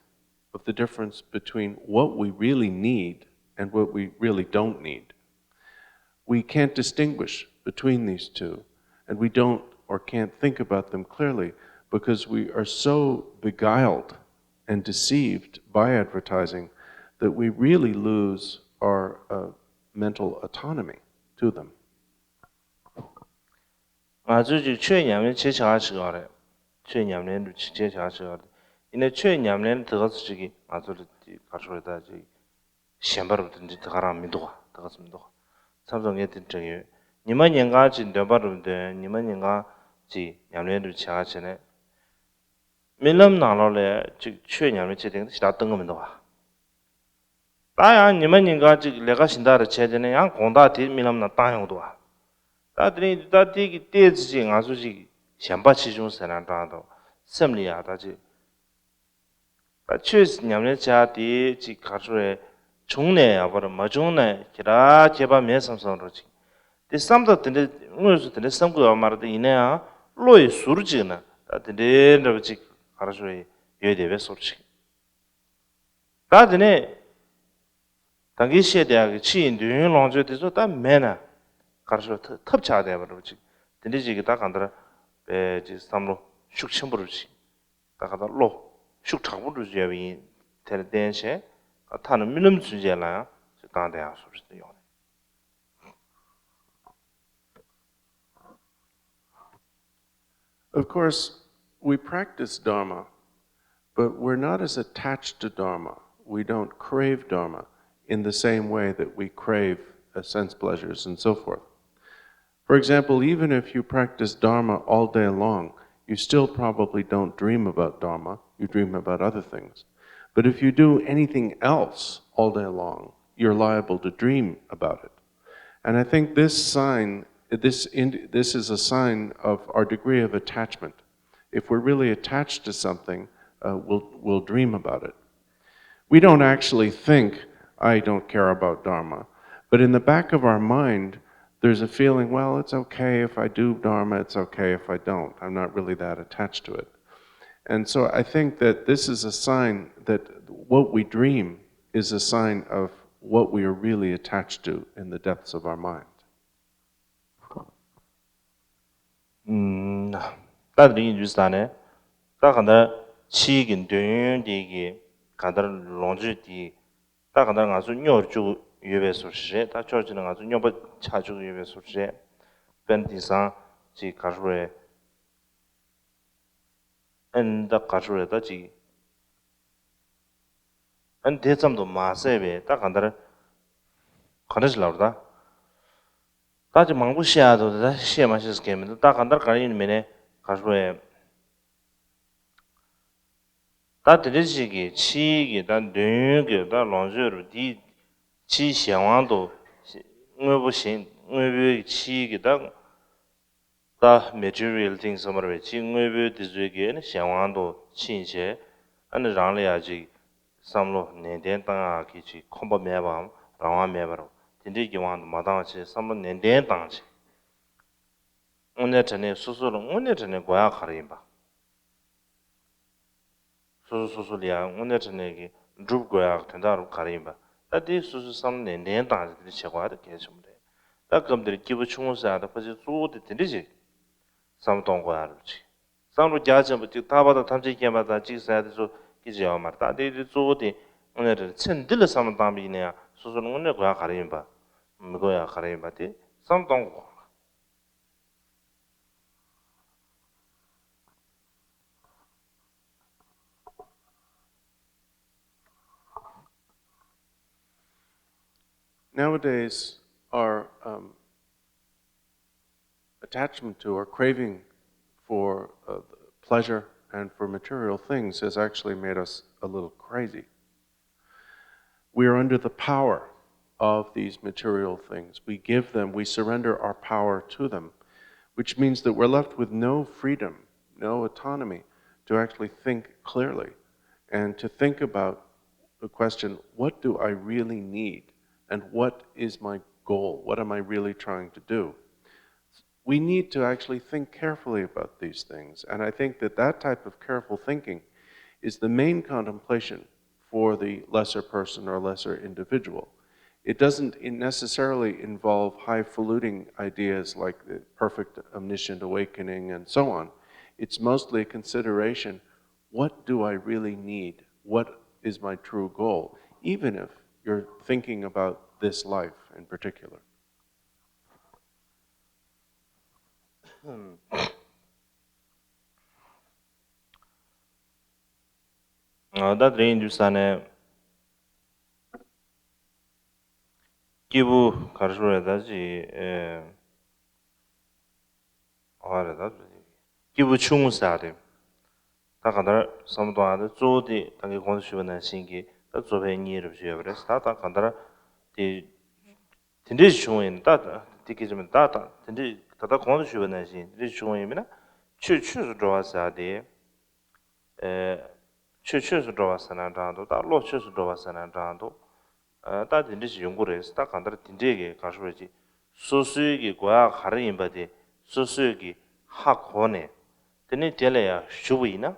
of the difference between what we really need and what we really don't need. We can't distinguish between these two, and we don't or can't think about them clearly because we are so beguiled and deceived by advertising that we really lose our uh, mental autonomy to them. ང་ཚོས་ཅིག་ཆོས་ཉམས་ལེན་བྱེད་བྱ་བྱེད་ཡོད་རེད། ཆོས་ཉམས་ལེན་དུ་ཅིག་བྱེད་བྱ་བྱེད་ཡོད་རེད། ཡིན་ན་ཆོས་ཉམས་ལེན་དེ་ག་ཚོད་ཅིག་གིས་ང་ཚོ་ལ་ཅིག་ག་རེ་ཞུ་རེད་ད་ཅིག་ཞེན་པ་རུ་དེ་འདྲ་དེ་ག་རང་མི་འདུག་ག་དེ་ག་ཚོད་མི་འདུག་ག་མཚམས་མཚམས་ངས་དེ་འདྲ་ཡོད། ཉི་མ་ཉིན་གང་ཅིག་འདོན་པ་རུ་འདོན། ཉི་མ་ཉིན་གང་ཅིག་ཉམས་ལེན་རུ་བྱེད་ག་བྱས་ནས། རྨི་ལམ་ནང་ལོགས་ལ་ཅིག་ཆོས་ཉམས་ལེན་བྱེད་དེ་ཞེ་དྲག་སྟོན་གི་མི་འདུག་ག་ད་ཡང་ཉི་མ་ཉིན་གང་ཅིག་ལས་ཀ་གཞན་དག་རེ་བྱས་དེ་ནས་ཡང་དགོང་དག་དེ་རྨི་ལམ་ནང་བཏང་ཡོང་གི་འདུག་ག་ད་དེ་རིང་ད་དེ་གི་ལྟས་ཅིག་ང་ཚོ་ཅིག་ཞེན་པ་ཆེ་ཆུང་ཟེར་ན་འདྲ་འདུག་སེམས་ལ་ཡག་ད་ཅིག་ད་ཆོས་ཉམས་ལེན་བྱ་དེ་ཅིག་ག་རེ་རེད། བྱུང་ནས་ཡག་པོ་རེད། མ་བྱུང་ན་ཁྱེད་རང་ཁྱད་པར་མེད་བསམ་བསམ་འགྲོ་ཅིག་དེ་བསམ་སྟངས་དེ་འདྲ་དངོས་སུ་དེ་འདྲ་བསམ་དགོས་པ་མ་རེད་དེ། ཡིན་ན་ཡང་བློ་ཡི་ཟུར་ཅིག་ན་ད་དེ་འདྲའི་འདྲ་པོ་ཅིག་ག་རེ་ཞུ་ཡོད་བསྡད་པའི་བཟོ་འདྲ་ཅིག་ད་དེ་ནས་ད་གིན་བཤད་བསྡད་ཡག་གི་ཕྱི་ཡི་འདོད་ཡོན་ལོངས་སྤྱོད་དེ་ཚོ་ད་མེད་ན་ག་རེ་ཞུ་ཐབས་ཆག་བསྡད་པ་འདྲ་པོ་ཅིག་དེ་འདྲ་ཅིག་གི་ད་གང་ལྟར་པའི་ཅིག་བསམ་བློ་ཤུགས་ཆེན་པོ་འདྲ་པོ་ཅིག་ད་ག་ད་བློ་ཤུགས་དྲག་པོ་འགྲོ་བཞིན་ཡོད་པ་ཡིན། དེར་བརྟེན་བྱས་ད་ཐ་ན་རྨི་ལམ་ཚུན་ཆད་ལ་ཡང་ཅིག་བཏང་བསྡད་ཡག་བཟོ་འདྲ་ཅིག་ཡོང་ནས། Of course, we practice Dharma, but we're not as attached to Dharma. We don't crave Dharma in the same way that we crave uh, sense pleasures and so forth. For example, even if you practice Dharma all day long, you still probably don't dream about Dharma, you dream about other things. But if you do anything else all day long, you're liable to dream about it. And I think this sign, this, in, this is a sign of our degree of attachment. If we're really attached to something, uh, we'll, we'll dream about it. We don't actually think, "I don't care about Dharma." But in the back of our mind, there's a feeling, "Well, it's okay if I do Dharma, it's okay if I don't. I'm not really that attached to it." And so I think that this is a sign that what we dream is a sign of what we are really attached to in the depths of our mind. ད་དེ་རིང་ཡིན་དུས་ས་ནས་ད་གང་ལྟར་ཕྱིའི་གི་འདོད་ཡོན་དེ་གི་གང་ལྟར་ལོངས་སྤྱོད་དེ་ད་གང་ལྟར་ང་ཚོ་སྨྱོ་བཅུག་ཡོད་པའི་བཟོ་འདྲ་རེད། ད་ཕྱོགས་གཅིག་ནས་ང་ཚོ་སྨྱོན་པ་ཆགས་བཅུག་ཡོད་པའི་བཟོ་འདྲ་རེད། དཔེར་ན་དེང་སང་ཅིག་ག་རེ་རེད། ཨན་ད་ག་རེ་རེད་ད་ཅིག་ཨན་དེ་ཙམ་དུ་མ་ཟད་པའི་ད་གང་ལྟར་ག་འདྲ་ཞིག་ལབ་རེད་ད། ད་ཅིག་མང་པོ་བཤད་ཡག་འདུག་ད་བཤད་མ་ཤེས་སྐད་མི་འདུག་ད་གང་ལྟར་ག་རེ་ཡིན་མིན་ནས་ག་རེ་རེད། ད་དེ་འདྲ་ཞིག་གི་ཕྱིའི་གི་ད་འདོད་ཡོན་གི་ད་ལོངས་སྤྱོད་རུ་དེའི་ཕྱིའི་གཞན་དབང་དུ་དངོས་པོ་གཞན་དངོས་པོའི་ཕྱིའི་གི་ད་ད་material things ཟེར་བ་རེད། ཕྱིའི་དངོས་པོའི་དེ་ཚོའི་གི་ནི་གཞན་དབང་དུ་ཕྱིན་བྱས་ཨ་ནི་རང་ལ་ཡ་ཅིག་བསམ་བློ་ནན་ཏན་བཏང་ཡག་གི་ཅིག་ཁོམ་པ་མེད་པའམ་རང་དབང་མེད་པ་རུ་དེ་འདྲའི་གི་དབང་དུ་མ་བཏང་བྱས་བསམ་བློ་ནན་ཏན་བཏང་བྱས། དངོས་གནས་དྲང་གནས་སོ་སོ་ལ་དངོས་གནས་དྲང་གནས་དགོས་ཡག་ག་རེ་ཡིན་པ། སོ་སོ་སོ་སོ་ལ་ཡང་དངོས་གནས་དྲང་གནས་ཀྱི་སྒྲུབ་དགོས་ཡག་དོན་དག་རུ་ག་རེ་ཡིན་པ། ད་དེ་སོ་སོའི་བསམ་བློ་ནན་ཏན་བཏང་ནས་དེ་འདྲ་བྱེད་དགོས་ཡག་དེ་གལ་ཆེན་པོ་རེད། ད་སྐབས་འདིར་སྐྱེས་བུ་ཆུང་ངུ་ཟེར་ཡག་དེ་ཕལ་ཆེར་གཙོ་བོ་དེ་དེ་འདྲ་ཞིག་བསམ་བློ་གཏོང་དགོས་ཡག་རེད་ཅིག་བསམ་བློ་རྒྱ་ཆེན་པོ་གཅིག་ཐར་པ་དང་ཐམས་ཅད་མཁྱེན་པ་དང་གཅིག་ཟེར་དེ་ཚོ་སྐད་ཆ་ཡོད་མ་རེད། ད་དེ་དེ་གཙོ་བོ་དེ་དངོས་གནས་རེད། ཚེ་འདི་ལ་བསམ་བློ་བཏང་བ་ཡིན་ན་ཡང་སོ་སོར་དངོས་གནས་དགོས་ཡག་ག་རེ་ཡིན་པ། མི་དགོས་ཡག་ག་རེ་ཡིན་པ་དེ་བསམ་བློ་གཏོང་དགོས། Nowadays, our um, attachment to or craving for uh, pleasure and for material things has actually made us a little crazy. We are under the power of these material things. We give them, we surrender our power to them, which means that we're left with no freedom, no autonomy to actually think clearly and to think about the question, what do I really need? And what is my goal? What am I really trying to do? We need to actually think carefully about these things. And I think that that type of careful thinking is the main contemplation for the lesser person or lesser individual. It doesn't necessarily involve highfalutin ideas like the perfect omniscient awakening and so on. It's mostly a consideration, what do I really need? What is my true goal? Even if you're thinking about this life in particular. ད་དེ་རིང་འདུག་ས་ནས་སྐྱེས་བུ་ག་རེ་ཞུ་རེད་ད་ཅི། ཨ་རེད་ད། སྐྱེས་བུ་ཆུང་ངུ་ཟེར་ཡག་དེ། ད་གང་ལྟར་བསམ་བློ་གཏོང་ཡག་དེ་གཙོ་བོ་དེ་ད་གིན་གོང་དུ་ཞུས་པ་ནང་བཞིན་གྱི་ད་གཙོ་ཕལ་གཉིས་རེ་ཞུས་ཡོད་པ་རེད། ད་ད་གང་ལྟར་དེ་དེ་འདྲས་བྱུང་བ་ཡིན་ད་ད་དེ་སྐད་ཆ་མིན་ད་ད་དེ་འདྲས་ད་ལྟ་གོང་དུ་ཞུས་པ་ནང་བཞིན་དེ་འདྲས་བྱུང་བ་ཡིན་མིན་ན་ཆོས་ཆོས་སུ་འགྲོ་བ་ཟེར་ཡག་དེ། ཆོས་ཆོས་སུ་འགྲོ་བ་ཟེར་ན་འདྲ་འདུག་ད་བློ་ཆོས་སུ་འགྲོ་བ་ཟེར་ན་འདྲ་འདུག་ད་དེ་འདྲ་ཞིག་ཡོང་གི་རེད། ད་གང་ལྟར་དེ་འདྲས་ཀྱི་ག་རེ་ཞུ་དགོས་རེད་ཅིག་སོ་སོའི་གི་དགོས་ཡག་ག་རེ་ཡིན་པ་དེ་སོ་སོས་གི་ཧ་གོ་ནས་དེ་ནས་དེ་ལ་ཡང་ཞུགས་པ་ཡིན་ན།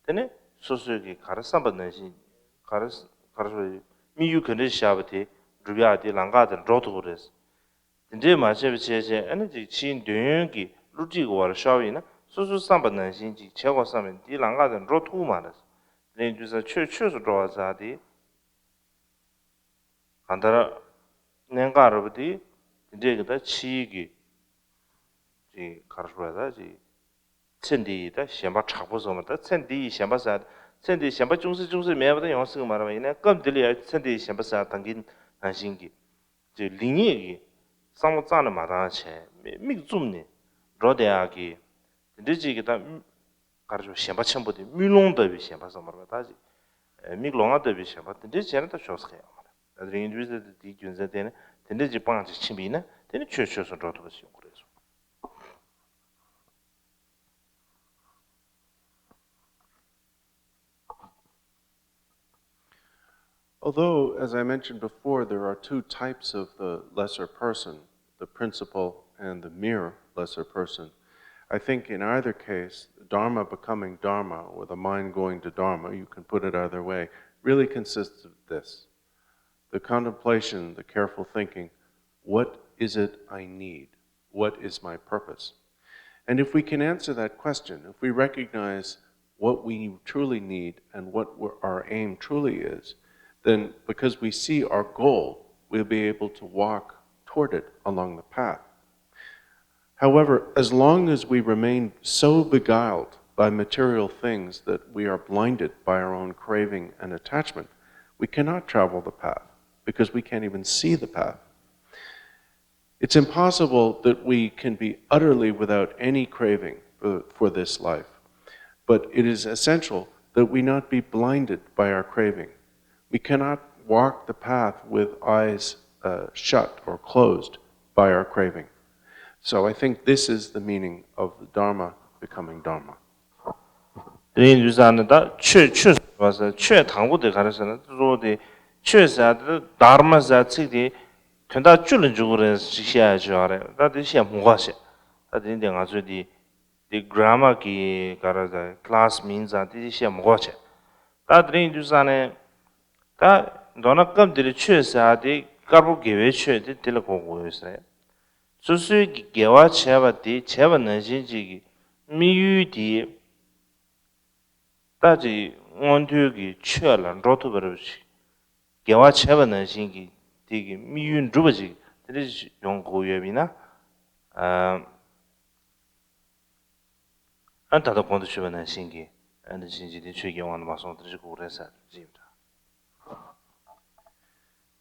དེ་ནས་སོ་སོའི་གི་ག་རེ་བསམ་པ་ནང་བཞིན་ག་རེ་ག་རེ་ཞུ་དགོས་རེད། དམིགས་ཡུལ་ག་འདྲས་བཞག་པ་དེ་འགྲུབ་ཡག་དེ་ལམ་ཁ་དེར་འགྲོ་ཐུབ་ཀྱི་རེད། དེ་འདྲས་མ་བྱས་པ་བྱས་བྱས་ཨ་ནི་ཅིག་ཕྱིའི་འདོད་ཡོན་གྱི་བསླུ་བྲིད་ཀྱི་འོག་ལ་ཤོར་བ་ཡིན་ན་སོ་སོའི་བསམ་པ་ནང་བཞིན་ཅིག་བྱེད་དགོས་བསམ་ཡང་དེའི་ལམ་ཁ་དེར་འགྲོ་ཐུབ་ཀྱི་མ་རེད། དེ་ཡིན་དུས་ས་ཆོས་ཆོས་སུ་འགྲོ་བ་ཟེར་དེ། གང་ལྟར་གནད་འགག་རེད་པ་དེ། དེ་འདྲས་ཀྱི་ད་ཕྱིའི་གི་ཅིག་ག་རེ་ཞུ་དགོས་རེད་ད་ཅིག་ཚེ་འདི་ཡི་ད་ཞེན་པ་དྲག་པོ་བཟོ་མ་ད་ཚེ་འདི་ཡི་ཞེན་པ་ཟེར། ཚེ་འདི་ཡི་ཞེན་པ་ཅུང་ཟད་ཅུང་ཟད་མེད་པ་ད་ཡོང་སྲིད་ཀྱི་མ་རེད་པ། ཡིན་ནའི་སྐབས་འདི་ལ་ཡང་ཚེ་འདི་ཡི་ཞེན་པ་ཟེར་ད་གིན་ནང་བཞིན་གྱི་ཅིག་ལེགས་ཉེས་ཀྱི་བསམ་བློ་རྩ་ནས་མ་བཏང་བྱས་མིག་བཙུམ་ནས་འགྲོ་བསྡད་ཡག་གི་དེ་འདྲའི་ཅིག་གི་ད་ག་རེ་ཞུ་ཞེན་པ་ཆེན་པོ་དེ་དམུས་ལོང་ལྟ་བུའི་ཞེན་པ་བསམ་པ་རེད་པ། ད་ཅིག་མིག་ལོང་བ་ལྟ་བུའི་ཞེན་པ་དེ་འདྲའི་བྱས་ན་ད་ཆོག་ས་ཁེལ་ཡོད་མ་རེད། ད་དེ་རིང་དུས་ཚོད་དེ་དེའི་རྒྱུ་མཚན་བརྟེན་ནས་དེ་འདྲའི་ཅིག་སྤངས་ཅིག་ཕྱིན་པ་ཡིན་ན་དེ་ནི་ཆོས་ཆོས་སུ་འགྲོ་ཐུབ་པ་ཞིག་ཡོང་གི་རེད་གསུངས། Although, as I mentioned before, there are two types of the lesser person, the principal and the mere lesser person, I think in either case, Dharma becoming Dharma, or the mind going to Dharma, you can put it either way, really consists of this: the contemplation, the careful thinking, what is it I need? What is my purpose? And if we can answer that question, if we recognize what we truly need and what we're- our aim truly is, then because we see our goal, we'll be able to walk toward it along the path. However, as long as we remain so beguiled by material things that we are blinded by our own craving and attachment, we cannot travel the path because we can't even see the path. It's impossible that we can be utterly without any craving for, for this life, but it is essential that we not be blinded by our craving. We cannot walk the path with eyes uh, shut or closed by our craving. So I think this is the meaning of the Dharma becoming Dharma. དེ་ཡིན་དུས་ཙང་ནི་ད་ཆོས་ཆོས་ཟེར་བ་ཟེར་ཆོས་དང་པོ་དེ་ག་རེ་ཟེར་ན་གཙོ་བོ་དེ་ཆོས་ཟེར་དེ་དྷརྨ་ཟེར་ཚིག་དེ་དོན་དག་བཅུ་ལ་འཇུག་གི་རེད་ཅེས་བཤད་ཡ་ཅིག་ཡོད་རེད། ད་དེ་བཤད་མི་དགོས་ཤག་ད་དེ་འདི་ང་ཚོས་འདི་འདི་grammar གི་ག་རེ་ཟེར་class མིན་ཙང་དེ་བཤད་མི་དགོས་བྱས། ད་དེ་རིང་དུས་ས་ནས་ད་མདོར་ན་སྐབས་འདིར་ཆོས་ཟེར་ཡ་དེ་དཀར་པོ་དགེ་བའི་ཆོས་དེ་དེ་ལ་གོ་དགོས་ཡོད་ས་རེད། སོ་སོའི་གི་དགེ་བ་བྱས་པ་དེ་བྱས་པ་ནང་བཞིན་ཅིག་གི་དམིགས་ཡུལ་དེ། ད་ཅིག་མངོན་མཐོའི་གི་ཆོས་ལ་འགྲོ་ཐུབ་པ་རེད་ཅིག་དགེ་བ་བྱས་པ་ནང་བཞིན་གྱི་དེ་གི་དམིགས་ཡུལ་འགྲུབ་པ་ཅིག་དེ་འདྲ་ཅིག་ཡོང་དགོས་ཡོད་པ་ཡིན་ན། ཨ། ཨ་ད་ལྟ་གོང་དུ་ཞུས་པ་ནང་བཞིན་གྱི་ཨ་ནི་བཞིན་གྱི་དེ་ཆོས་ཀྱི་དབང་དུ་མ་སོང་དེ་འདྲ་ཅིག་དགོས་རེད་ཟེར་ཅིག་ཡིན་འདྲ།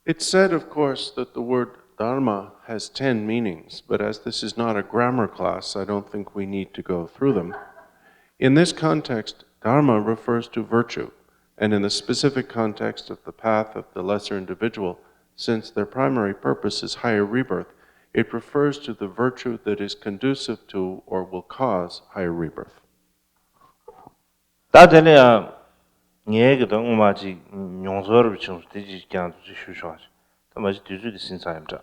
It's said, of course, that the word dharma has ten meanings, but as this is not a grammar class, I don't think we need to go through them. In this context, dharma refers to virtue, and in the specific context of the path of the lesser individual, since their primary purpose is higher rebirth, it refers to the virtue that is conducive to or will cause higher rebirth. ད་དེ་ལ་ཡང་ངའི་གི་ད་སྔོན་མ་ཅིག་མྱོང་ཚོར་རུ་བྱུང་སོང་། དེ་ཅིག་ཀྱང་ཅིག་ཞུ་ཆོག་ཅིག་ད་མ་གཞི་དུས་ཚོད་དེ་ཟིན་ཚར་ཡིན་འདྲ།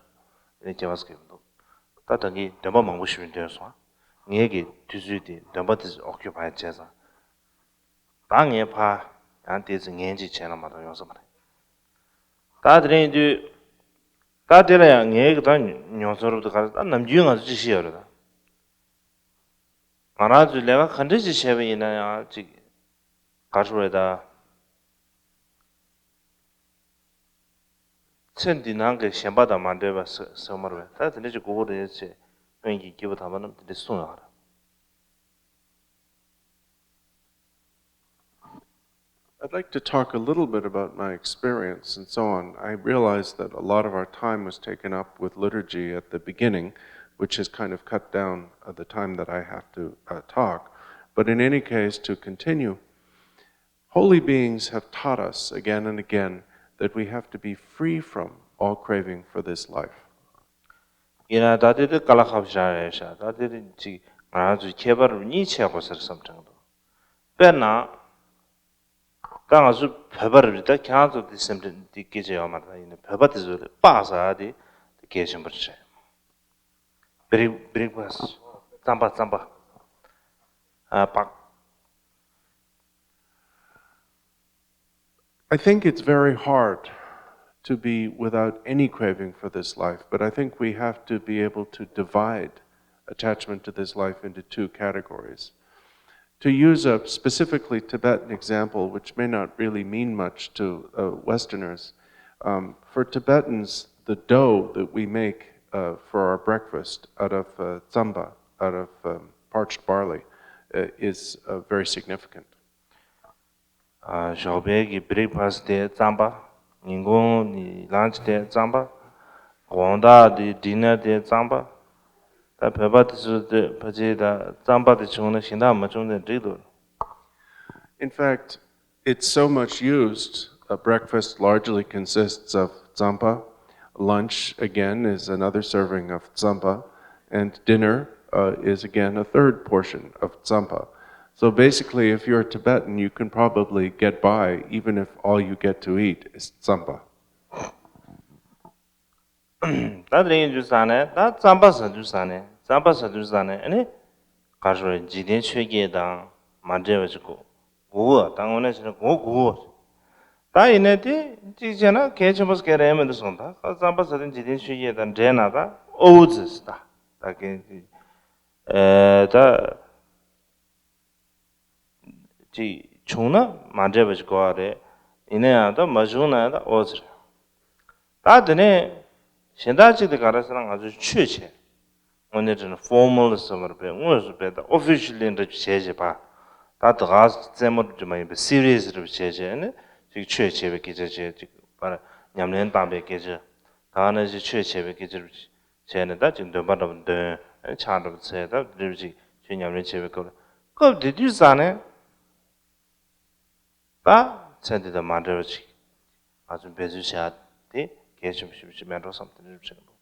དེ་ནས་སྐྱེ་བ་སྐྱེ་མི་འདུག་ད་ད་གིན་འདོན་པ་མང་པོ་ཞིག་འདོན་སོང་། ངའི་གི་དུས་ཚོད་དེ་འདོན་པ་དེ་ཨོ་ཀུ་པའི་བྱས་ཙང་། ད་ངས་ཕར་ཡང་དེ་ཚོ་ངན་ཅིག་བྱས་ན་མ་གཏོགས་ཡོང་ས་མ་རེད། ད་དེ་རིང་དུས་ད་དེ་ལ་ཡང་ངའི་གི་ད་མྱོང་ཚོར་རུ་ད་ག་རེ་ད་ནམ་རྒྱུན་ང་ཚོ་ཅིག་ཤེས་ཡོད་རེད་ད། ང་རང་ཚོས་ལས་ཀ་ག་འདྲ་ཞིག་བྱས་པ་ཡིན་ན་ཡང་ཅིག་ག་རེ་ཟེར་དགོས་རེད་ད། ཚེ་འདི་སྣང་གི་ཞེན་པ་དང་མ་འདྲེས་པ་ཟེར་ཟེར་མ་རེད་པས། ད་དེ་འདྲ་ཞིག་དགོས་ཀྱི་རེད་ཅེས་སྔོན་གྱི་སྐྱེས་བུ་དམ་པ་རྣམས་དེ་འདྲ་གསུངས་ཡོད་རེད། I'd like to talk a little bit about my experience and so on. I realize that a lot of our time was taken up with liturgy at the beginning, which has kind of cut down uh, the time that I have to uh, talk. But in any case, to continue, holy beings have taught us again and again that we have to be free from all craving for this life. ཡིན་ན་ད་དེ་དེ་དཀའ་ལས་ཁག་པོ་ཞིག་རེད་ཤག་ད་དེ་དེ་ཅིག་ང་རང་ཚོས་ཁྱད་པར་གཉིས་ཕྱེ་དགོས་ཟེར་བསམ་དྲན་འདུག་དཔེར་ན། ད་ང་ཚོ་བོད་པ་རེད། ད་ཁྱེད་རང་ཚོ་འདི་སེམས་ཁྲལ་འདི་སྐད་ཆ་ཡོད་མ་རེད། ད་ཡིན་ནའི་བོད་པ་དེ་ཚོ་ལ་སྤགས་ཟ་དེ་དེ་གལ་ཆེན་པོ་རེད། བི་རིག་བི་རིག་པས་རྩམ་པ་རྩམ་པ། ཨ་སྤགས། I think it's very hard to be without any craving for this life, but I think we have to be able to divide attachment to this life into two categories. To use a specifically Tibetan example, which may not really mean much to uh, Westerners, um, for Tibetans, the dough that we make uh, for our breakfast out of uh, tsampa, out of um, parched barley, uh, is uh, very significant. ཞོགས་པའི་གི་བི་རིག་ཕ་སི་དེ་རྩམ་པ། ཉིན་གུང་གི་ལན་ཆི་དེ་རྩམ་པ། དགོང་དག་གི་ཌི་ནར་དེ་རྩམ་པ། ད་བོད་པ་དེ་ཚོ་དེ་ཕལ་ཆེར་ད་རྩམ་པ་དེ་བྱུང་ན་གཞན་དག་མ་བྱུང་ན་འགྲིག་འདུག In fact, it's so much used, uh, breakfast largely consists of tsampa. Lunch, again, is another serving of tsampa. And dinner uh, is, again, a third portion of tsampa. So basically, if you're a Tibetan, you can probably get by even if all you get to eat is tsampa. ད་དེ་རིང་དུས་ས་ནས་ད་རྩམ་པ་ཟ་དུས་ས་ནས་རྩམ་པ་ཟ་དུས་ས་ནས་ཨ་ནི་ག་རེ་ཟེར། འཇིག་རྟེན་ཆོས་བརྒྱད་དང་མ་འདྲེས་པ་ཅིག་དགོས་དགོས་པ། ད་དངོས་གནས་བྱས་ན་དགོས་དགོས་པ། ད་ཡིན་ནའི་དེ་གཅིག་བྱས་ན་གལ་ཆེན་པོ་ཞིག་རེད་མི་འདུག་གསུངས། ད་རྩམ་པ་ཟ་དུས་འཇིག་རྟེན་ཆོས་བརྒྱད་དང་འདྲེས་ན་ད་ཨོ་ཙི་ད་ད་གལ་ཨེ་ད། ཅིག་བྱུང་ན་མ་འདྲེས་པ་ཞིག་དགོས་པ་རེད། ཡིན་ན་ཡང་ད་མ་བྱུང་ན་ཡང་ད་ཨོ་ཙི་རེད། ད་དེ་ནས་གཞན་དག་ཅིག་དེ་ག་རེ་ཟེར་ན་ང་ཚོས་ཆོས་བྱས། དངོས་གནས་དྲན་ན་ཕོར་མལ་ཟེར་བ་རེད་པས། དངོས་སུ་བས་ད་ཨོ་ཕི་ཤལ་ལི་འདྲ་བྱས་བྱས་པ། ད་དེ་ག་རྩེད་མོ་འདྲ་མ་ཡིན་པའི་སི་རི་ཡས་འདྲ་བྱས་བྱས་ནས་ཅིག་ཆོས་བྱས་པའི་སྐད་ཆ་བྱས། ཅིག་པར་ཉམས་ལེན་བཏང་པའི་སྐད་ཆ། ད་ག་ནང་བཞིན་ཆོས་བྱས་པའི་སྐད་ཆ་རེད། བྱས་ནས་ད་ཅིག་འདོན་པ་འདྲ་པོ་འདོན། ཕྱག་འདྲ་པོ་འཚལ། ད་འདྲ་པོ་ཅིག་ཆོས་ཉམས་ལེན་བྱེད་པའི་སྐབས་ལ། སྐབས་དེ་དུས་ཙ་ནས་ད་ཚེ་འདི་དང་མ་འབྲེལ་བ་ཅིག་ང་ཚོས་འབད་རྩོལ་བྱ་དེ་གལ་ཆེན་པོ་ཞེ་པོ་ཅིག་མེད་འགྲོ་བསམ། དེ་འདྲ་བྱེད་ཀྱི་འདུག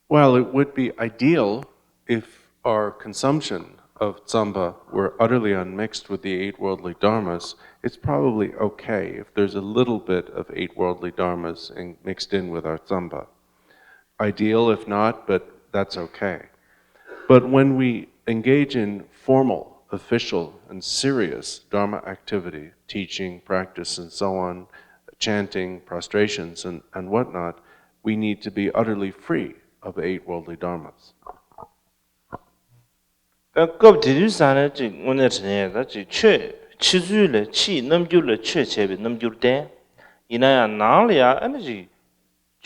Well, it would be ideal if our consumption of tsampa were utterly unmixed with the eight worldly dharmas. It's probably okay if there's a little bit of eight worldly dharmas in, mixed in with our tsampa. ideal if not, but that's okay. But when we engage in formal, official, and serious Dharma activity, teaching, practice, and so on, chanting, prostrations, and, and whatnot, we need to be utterly free of eight worldly dharmas. ད་སྐབས་དེ་དུས་ས་ནས་ཅིག་དངོས་གནས་དྲང་གནས་ད་ཅིག་ཆོས་ཕྱི་ཚུལ་ལ་ཕྱིའི་རྣམ་འགྱུར་ལ་ཆོས་བྱས་པའི་རྣམ་འགྱུར་བསྟན། ཡིན་ན་ཡང་ནང་ལ་ཡང་ཨ་ནི་ཅིག་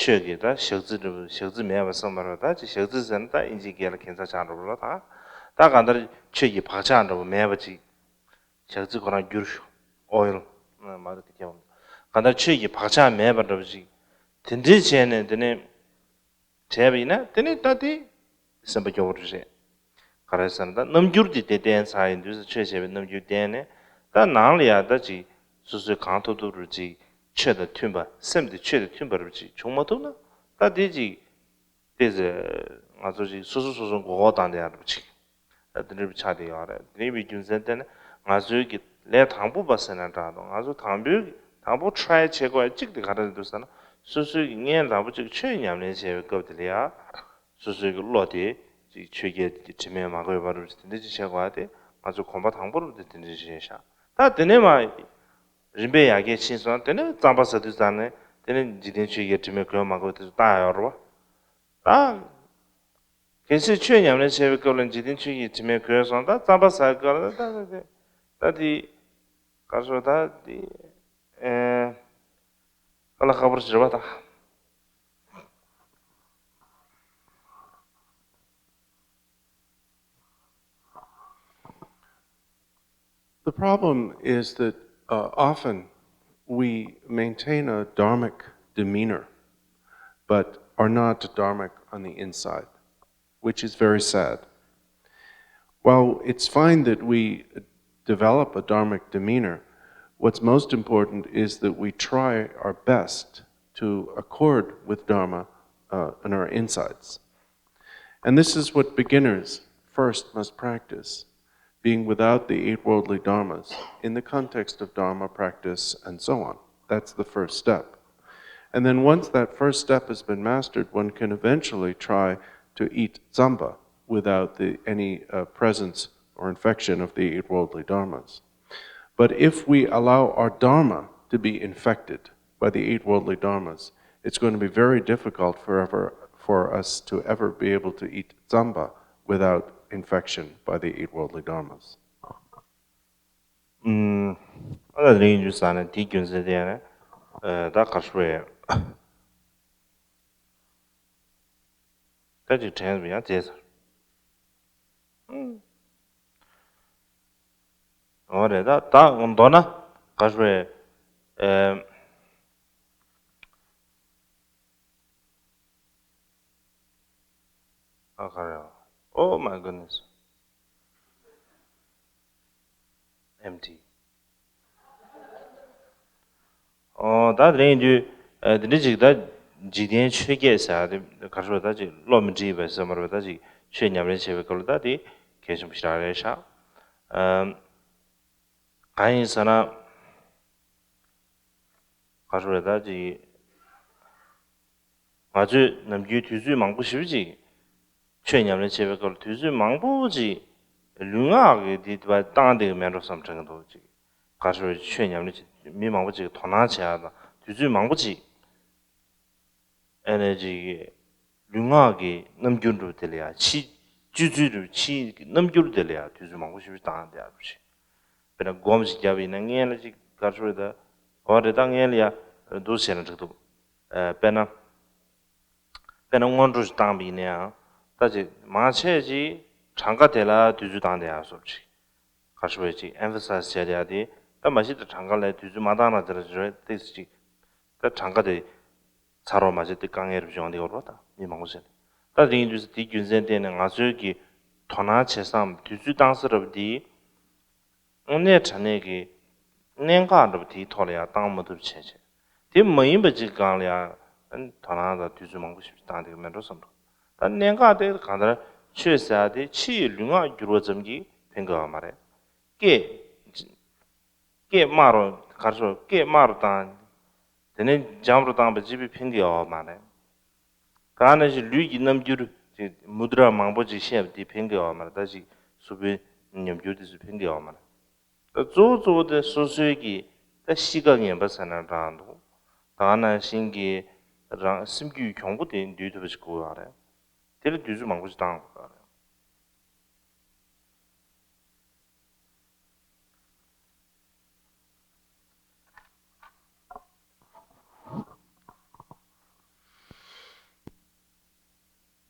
ཆོས་ཀྱི་ད་ཞག་རྩི་འདྲ་པོ་ཞག་རྩི་མེད་པ་བསམ་པ་རེད། ད་ཅིག་ཞག་རྩི་ཟེར་ན་ད་ཨིན་ཇིའི་སྐད་ལ་གན་ཚ་ཆག་འདྲ་པོ་ལ་ད་ད་གང་ལྟར་ཆོས་ཀྱི་བག་ཆགས་འདྲ་པོ་མེད་པ་ཅིག་ཞག་རྩི་ཁོ་རང་འགྱུར་ཤོག་ཨོ་ཡིལ་མ་རེད་དེ་ཁྱེད་གང་ལྟར་ཆོས་ཀྱི་བག་ཆགས་མེད་པ་འདྲ་པོ་ཅིག་དེ་འདྲའི་བྱས་ནས་དེ་ནས། བྱས་པ་ཡིན་ན་དེ་ནི་ད་དེ་སེམས་པ་སྐྱོ་བོ་རེད། ག་རེ་ཟེར་ན་ད་རྣམ་འགྱུར་དེ་དེ་བསྟན་ཚར་ཡིན་དུས་ས་ཆོས་བྱས་པའི་རྣམ་འགྱུར་བསྟན་ནས་ད་ནང་ལ་ཡ་ད་ཅིག་སོ་སོས་གང་ཐུབ་ཐུབ་རུ་ཅིག་ཆོས་དང་མཐུན་པ་སེམས་དེ་ཆོས་དང་མཐུན་པ་རུ་ཅིག་བྱུང་མ་ཐུབ་ན་ད་དེ་ཅིག་དེ་ཟེར་ང་ཚོ་ཅིག་སོ་སོ་སོ་སོ་མགོ་སྐོར་བཏང་བསྡད་ཡ་རུ་ཅིག་ད་དེ་འདྲ་བའི་ཆ་དེ་ཡོད་རེད། དེ་འདྲ་བའི་རྒྱུ་མཚན་བརྟེན་ནས་ང་ཚོའི་གི་ལས་དང་པོ་པ་ཟེར་ན་འདྲ་དང་ང་ཚོ་དང་པོའི་གི་དང་པོ་try་བྱེད་དགོས་ཡ་གཅིག་དེ་ག་རེ་འདུག་ཟེར་ན་སོ་སོའི་གི་སྔོན་དང་པོ་གཅིག་ཆོས་ཉམས་ལེན་བྱེད་པའི་སྐབས་དེ་ལ་ཡ། སོ་སོའི་གི་བློ་དེ་ཅིག་ཆོས་བརྒྱད་ཀྱི་དྲི་མས་མ་གོས་པ་རུ་དེ་འདྲ་ཅིག་བྱེད་དགོས་ཡ་དེ་ང་ཚོ་གོམ་པ་དང་པོ་རུ་དེ་དེ་འདྲ་ཅིག་བྱས་ཤག་ད་དེ་ནས་མ་རིམ་པས་ཡར་རྒྱས་ཕྱིན་སོང་། དེ་ནས་རྩམ་པ་ཟ་དུས་ཙང་ནས་དེ་ནས་འཇིག་རྟེན་ཆོས་བརྒྱད་དྲི་མས་གོས་མ་གོས་དེ་ཚོ་བལྟ་ཡ་ཡོད་རེད་བ། ད་གལ་སྲིད་ཆོས་ཉམས་ལེན་བྱེད་པའི་སྐབས་ལ་འཇིག་རྟེན་ཆོས་ཀྱི་དྲི་མས་གོས་སོང་ད་རྩམ་པ་ཟ་སྐབས་ལ་ད་ད་དེ་ད་དེ་ག་རེ་ཟེར་ད་དེ་ཨེ། ཀ་ལ་ཁ་པར་ཞིག་རེད་པ་ད། The problem is that uh, often we maintain a dharmic demeanor, but are not dharmic on the inside, which is very sad. While it's fine that we develop a dharmic demeanor, what's most important is that we try our best to accord with Dharma uh, in our insides. And this is what beginners first must practice, being without the eight worldly dharmas in the context of Dharma practice and so on. That's the first step. And then once that first step has been mastered, one can eventually try to eat tsampa without the, any uh, presence or infection of the eight worldly dharmas. But if we allow our dharma to be infected by the eight worldly dharmas, it's going to be very difficult forever for us to ever be able to eat tsampa without infection by the eight worldly dharmas. ཨ་ད་རིང་ཡུལ་ས་ནས་དེའི་རྒྱུ་མཚན་དེ་ཡང་ད་གར་ཤོར་ཡ། ད་ཅིག་དྲན་སོང་ཡང་བྱས་ཟེར། འོ་རེད་ད་ད་མདོར་ན་གར་ཤོར་ཡ། ཨ་ག་རེ། Oh my goodness. Empty. ཨོ་ད་དེ་རིང་དུས་དེ་འདྲ་ཅིག་ད་འཇིག་རྟེན་ཆོས་བརྒྱད་ཟེར་དེ་ག་རེ་ཟེར་ད་ཅིག་བློ་མི་འདྲིས་པའི་སེམས་མ་རེད་པ། ད་ཅིག་ཆོས་ཉམས་ལེན་བྱེད་པའི་སྐབས་ལ་ད་དེ་གལ་ཆེན་པོ་ཞེ་དྲག་རེད་ཤག་གང་ཡིན་ཟེར་ན། ག་རེ་རེད་ད་ཅིག་ང་ཚོས་ནམ་རྒྱུན་དུས་ཚོད་མང་པོ་ཞེ་པོ་ཅིག་ཆོས་ཉམས་ལེན་བྱེད་པའི་སྐབས་ལ་དུས་ཚོད་མང་པོ་ཅིག་ལུས་ངག་གི་འདི་བཏང་བསྡད་ཀྱི་མེད་འགྲོ་བསམ་དྲན་གྱི་འདུག་ཅིག་ག་རེ་རེད་ཆོས་ཉམས་ལེན་བྱེད་མི་མང་པོ་ཅིག་དོ་སྣང་བྱེད་ཡག་དང་དུས་ཚོད་མང་པོ་ཅིག་ཨ་ནི་ཅིག་ལུས་ངག་གི་རྣམ་འགྱུར་འདྲ་པོ་དེ་ལ་ཡང་ཕྱི་སྤྱོད་ཚུལ་འདྲ་པོ་ཕྱིའི་རྣམ་འགྱུར་དེ་ལ་ཡང་དུས་ཚོད་མང་པོ་ཞེ་པོ་བཏང་བསྡད་ཡག་འདྲ་པོ་ཞིག་དཔེར་ན་སྒོམ་ཞིག་བརྒྱབ་ཡིན་ན་སྔོན་ལ་ཅིག་ག་རེ་ཟེར་ད། འོ་རེད་ད་སྔོན་ལ་ཡ་འདུག་བྱས་ན་འགྲིག་འདུག་དཔེར་ན། དཔེར་ན་སྔོན་འགྲོ་ཞིག་བཏང་བ་ཡིན་ན་ཡང་ད་ཅིག་མང་ཆེ་ཅིག་གྲངས་ཀ་དེ་ལ་དུས་ཚོད་བཏང་བསྡད་ཡག་བཟོ་འདྲ་ཅིག་ག་རེ་ཟེར་བས་ཅིག་emphasize་བྱས་བསྡད་ཡག་དེ་ད་མ་གཞི་ད་གྲངས་ཀ་ལ་དུས་ཚོད་མ་བཏང་ན་དེ་ལ་རེད་ཏིག་ཙམ་ཅིག་ད་གྲངས་ཀ་དེ་ཚར་བ་མ་བྱས་ཏེ་དཀའ་ངལ་རེ་བྱུང་བསྡད་ཡོད་རེད་པ། ད་མི་མང་པོ་ཞིག་ད་དེ་ཡིན་དུས་དེའི་རྒྱུ་མཚན་བརྟེན་ནས་ང་ཚོའི་གི་དོ་སྣང་བྱེད་སའམ་དུས་ཚོད་བཏང་ས་འདྲ་པོ་འདི་དངོས་གནས་དྲང་གནས་ཀྱི་གནད་འགག་འདྲ་པོ་དེའི་ཐོག་ལ་ཡང་བཏང་མ་ཐུབ་བྱས་བྱས་དེ་མ་ཡིན་པ་ཅིག་སྒང་ལ་ཡང་དོ་སྣང་དང་དུས་ཚོད་མང་པོ་ཞིག་བཏང་བསྡད་ཀྱི་མེད་འགྲོ་བསམ་འགྲོ། ད་གནད་འགག་དེ་གང་ལྟར་ཆོས་ཟེར་ཡག་དེ་ཕྱི་ཡི་ལུས་ངག་བསྒྱུར་བ་ཙམ་གྱིས་ཕན་གྱི་ཡོད་མ་རེད། སྐད། སྐད་དམའ་རུ་ག་རེ་ཟེར་སྐད་དམའ་རུ་བཏང་། དེ་ནས་འཇམ་རུ་བཏང་བ་ཅིག་ཕན་གྱི་ཡོད་མ་རེད། གང་ནང་བཞིན་ལུས་ཀྱི་རྣམ་འགྱུར་དེ་མུ་དྲ་མང་པོ་ཅིག་བཤད་པ་དེ་ཕན་གི་ཡོད་མ་རེད། ད་ཅིག་གཟུགས་པོའི་ཉམས་འགྱུར་དེ་ཚོ་ཕན་གི་ཡོད་མ་རེད། ད་གཙོ་བོ་གཙོ་བོ་དེ་སོ་སོའི་གི་ད་གཤིས་ཀ་ངན་པ་ཟེར་ན་འདྲ་འདུག་ད་ག་ནང་བཞིན་གྱི་རང་སེམས་རྒྱུད་གྱོང་པོ་དེ་འདུལ་ཐུབ་པ་ཞིག་དགོས་ཡོད་རེད། དེ་ལ་དུས་ཚོད་མང་པོ་ཞིག་བཏང་དགོས་ཡོད་རེད།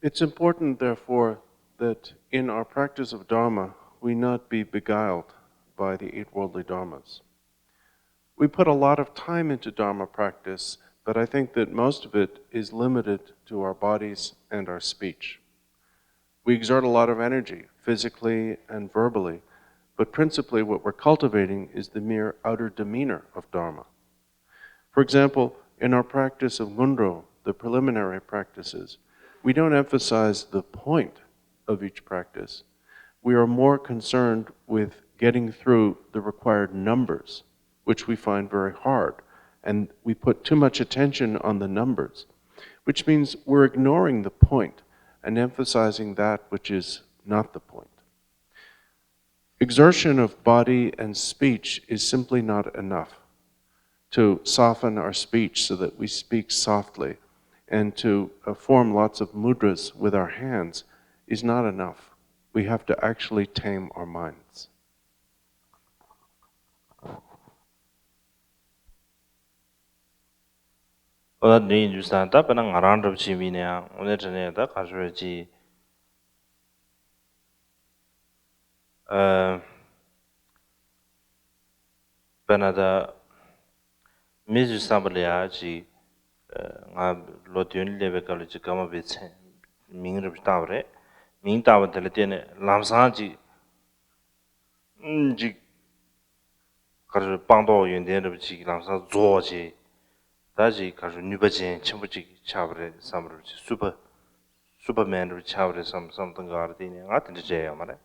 It's important, therefore, that in our practice of Dharma, we not be beguiled by the eight worldly dharmas. We put a lot of time into Dharma practice, but I think that most of it is limited to our bodies and our speech. We exert a lot of energy, physically and verbally, but principally what we're cultivating is the mere outer demeanor of Dharma. For example, in our practice of Ngondro, the preliminary practices, we don't emphasize the point of each practice. We are more concerned with getting through the required numbers, which we find very hard, and we put too much attention on the numbers, which means we're ignoring the point and emphasizing that which is not the point. Exertion of body and speech is simply not enough. To soften our speech so that we speak softly and to uh, form lots of mudras with our hands is not enough. We have to actually tame our minds. ཨོ་ད་འདི་ཡིན་དུས་ཙང་ད་དཔེར་ན་ང་རང་འདྲ་པོ་བྱེད་མི་ནས་ཡང་དངོས་གནས་དྲང་གནས་ད་ག་རེ་ཟེར་བ་ཅིག་ཨ། དཔེར་ན་ད་མི་ཚོའི་བསམ་པ་ལ་ཡ་ཅིག་ཨ། ང་ལོ་བདུན་སླེབས་པའི་སྐབས་ལ་ཅིག་ཀརྨ་པའི་མཚན་མིང་རེ་བཏགས་པ་རེད། མིང་བཏགས་པ་དེ་ལ་བརྟེན་ནས་ལམ་སང་ཅིག་ཅིག་ག་རེ་སྤངས་རྟོགས་ཡོན་ཏན་འདྲ་པོ་ཅིག་ལམ་སང་རྫོགས་བྱས། ད་ཅིག་ག་རེ་ནུས་པ་ཅན་ཆེན་པོ་ཅིག་ཆགས་པ་རེད་བསམ་པ་རེད། ཅིག་སུ་པ་སུ་པར་མན་འདྲ་པོ་ཆགས་པ་རེད་བསམ་བསམ་བཏང་གི་ཨ་རེད། དེ་ནས་ང་དེ་འདྲ་བྱས་ཡོད་མ་རེད།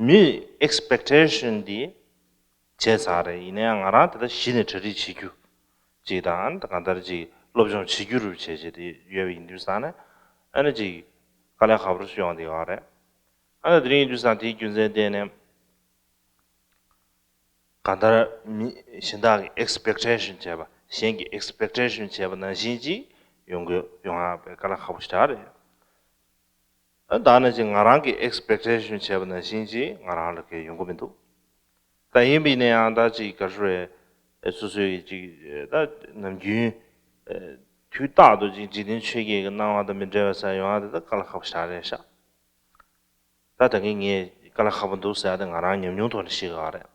མི་ཨེགས་པེག་ཊེ་ཤན་འདི་བྱས་ཚར་རེད། ཡིན་ན་ཡང་ང་རང་དེ་ལྟར་གཞི་ནས་གྲ་སྒྲིག་བྱེད་རྒྱུ་ཅིག་དང་། གང་ལྟར་ཅིག་སློབ་སྦྱོང་བྱེད་རྒྱུ་རུ་བྱས་བྱས་དེ་ཡོད་པ་ཡིན་དུས་ཙང་ནས་ཨ་ནི་ཅིག་དཀའ་ལས་ཁག་པོ་ཞིག་ཡོང་བསྡད་ཡོད་རེད། ཨ་ནི་དེ་རིང་ཡིན་དུས་ཙང་དེའི་རྒྱུ་མཚན་བརྟེན་ནས། གང་ལྟར་མི་གཞན་དག་གིས་ཨེགས་པེག་ཊེ་ཤན་བྱས་པ། གཞན་གྱིས་ཨེགས་པེག་ཊེ་ཤན་བྱས་པ་ནང་བཞིན་ཅིག་ཡོང་དགོས་ཡོང་ཡག་དཔེ་དཀའ་ལས་ཁག་པོ་ཞེ་དྲག་རེད། ཨ་ད་ནང་བཞིན་ང་རང་གིས་ཨེགས་པེག་ཊེ་ཤན་བྱས་པ་ནང་བཞིན་ཅིག་ང་རང་ལ་གང་ཡང་ཡོང་གི་མི་འདུག་ད་ཡིན་པ་ཡིན་ན་ཡང་ད་ཅིག་ག་རེ་ཟེར། སོ་སོའི་ཅིག་ད་ནམ་རྒྱུན་དུས་རྟག་ཏུ་ཅིག་འཇིག་རྟེན་ཆོས་བརྒྱད་ཀྱི་སྣང་བ་དང་མི་འབྲལ་བ་ཟེར་ཡོང་ཡག་དེ་ད་དཀའ་ལས་ཁག་པོ་ཞེ་དྲག་རེད་ཤག་ད་ད་གིན་ངས་དཀའ་ལས་ཁག་པོ་འདུག་ཟེར་ཡག་དེ་ང་རང་ཉམས་མྱོང་ཐོག་ནས་ཤེས་ཀྱི་ཡོད་རེད།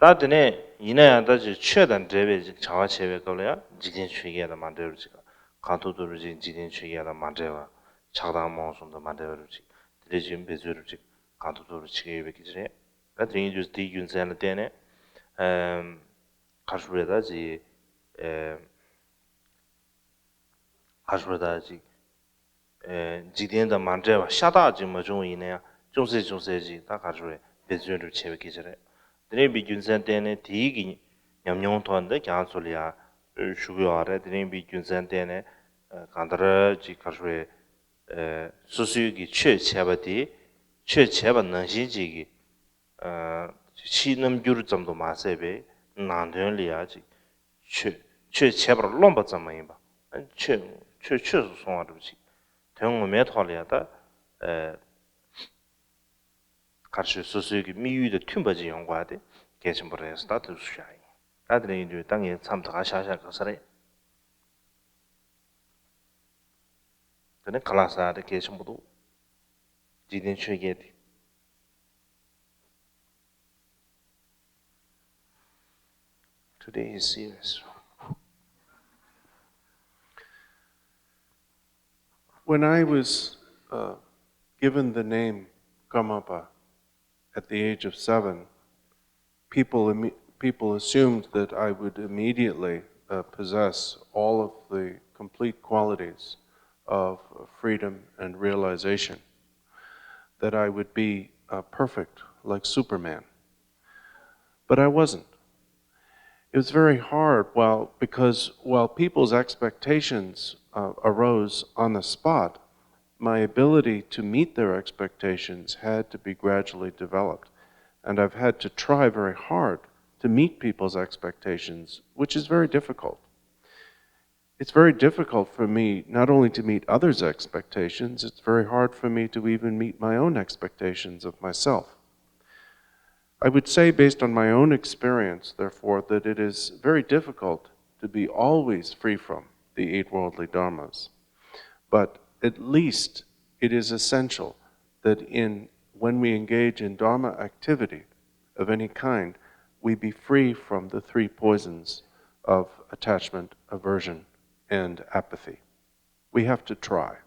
ད་དེ་ནས་ཡིན་ན་ཡང་ད་ཅིག་ཆོས་དང་འབྲེལ་བའི་ཅིག་བྱ་བ་བྱེད་པའི་སྐབས་ལ་ཡང་འཇིག་རྟེན་ཆོས་བརྒྱད་དང་མ་འབྲེལ་བར་ཅིག་གང་ཐུབ་ཐུབ་རུ་ཅིག་འཇིག་རྟེན་ཆོས་བརྒྱད་དང་མ་འབྲེལ་བ། ཆགས་སྡང་རྨོངས་གསུམ་དང་མ་འབྲེལ་བ་རུ་ཅིག་དེ་འདྲ་ཅིག་འབད་རྩོལ་རུ་ཅིག་གང་ཐུབ་ཐུབ་རུ་བྱེད་ཀྱི་ཡོད་པའི་སྐད་ཆ་རེད། ད་དེ་ཡིན་དུས་དེའི་རྒྱུ་མཚན་ལ་བརྟེན་ནས་ཨམ། ག་རེ་ཟེར་དགོས་རེད། ད་ཅིག་ཨེ། ག་རེ་ཟེར་དགོས་རེད། ད་ཅིག་ཨེ། འཇིག་རྟེན་དང་མ་འབྲེལ་བ་ཤ་སྟག་ཅིག་མ་བྱུང་བ་ཡིན་ན་ཡང་ཅུང་ཟད་ཅུང་ཟད་ཅིག་ད་ག་རེ་ཟེར་དགོས་རེད། འབད་བརྩོན་རུ་བྱེད་པའི་སྐད་ཆ་རེད། དེ་རིང་བའི་རྒྱུ་མཚན་བརྟེན་ནས་དེའི་གི་ཉམས་མྱོང་ཐོག་ནས་ཀྱང་ཚོ་ལ་ཡ་ཞུ་གི་ཡོད་རེད། དེ་རིང་བའི་རྒྱུ་མཚན་བརྟེན་ནས་ཨ། གང་ལྟར་ཅིག་ག་རེ་ཟེར་དགོས་རེད། ཨ། སོ་སོའི་གི་ཆོས་བྱས་པ་དེ་ཆོས་བྱས་པ་ནང་བཞིན་ཅིག་གི་ཨ། ཕྱིའི་རྣམ་འགྱུར་ཙམ་དུ་མ་ཟད་པའི་ནང་དོན་ལ་ཡ་ཅིག་ཆོས་ཆོས་བྱས་པར་རློམ་པ་ཙམ་མ་ཡིན་པ། ཨ། ཆོས་ཆོས་ཆོས་སུ་སོང་བ་འདྲ་པོ་ཅིག་དོན་ངོ་མའི་ཐོག་ལ་ཡ་ད་ཨ། ག་རེ་ཟེར་དགོས་རེད། སོ་སོའི་གི་དམིགས་ཡུལ་དང་མཐུན་པ་ཅིག་ཡོང་དགོས་པ་དེ་གལ་ཆེན་པོ་རེད་ཟེར་ད་དེ་ཚོ་བཤད་ཡིན། ད་དེ་འདྲ་ཡིན་དུས་ད་ངས་མཚམས་ད་ག་བཞག་བཞག་དགོས་ས་རེད། དེ་ནས་ཁ་ལག་ཟ་ཡག་དེ་གལ་ཆེན་པོ་འདུག་འཇིག་རྟེན་ཆོས་བརྒྱད་དེ། Today is serious. When I was uh, given the name Karmapa at the age of seven, people, imme- people assumed that I would immediately uh, possess all of the complete qualities of freedom and realization, that I would be uh, perfect like Superman. But I wasn't. It was very hard while, because while people's expectations uh, arose on the spot, my ability to meet their expectations had to be gradually developed. And I've had to try very hard to meet people's expectations, which is very difficult. It's very difficult for me not only to meet others' expectations, it's very hard for me to even meet my own expectations of myself. I would say, based on my own experience, therefore, that it is very difficult to be always free from the eight worldly dharmas. But at least it is essential that in when we engage in dharma activity of any kind, we be free from the three poisons of attachment, aversion, and apathy. We have to try.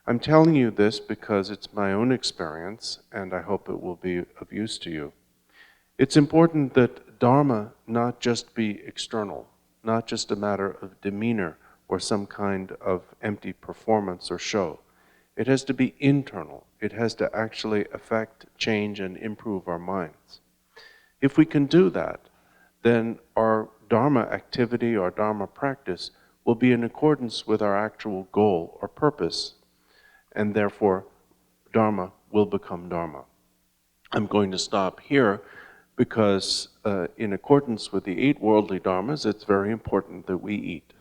I'm telling you this because it's my own experience, and I hope it will be of use to you. It's important that dharma not just be external, not just a matter of demeanor or some kind of empty performance or show. It has to be internal. It has to actually affect, change, and improve our minds. If we can do that, then our dharma activity, our dharma practice, will be in accordance with our actual goal or purpose, and therefore dharma will become dharma. I'm going to stop here because, uh, in accordance with the eight worldly dharmas, it's very important that we eat.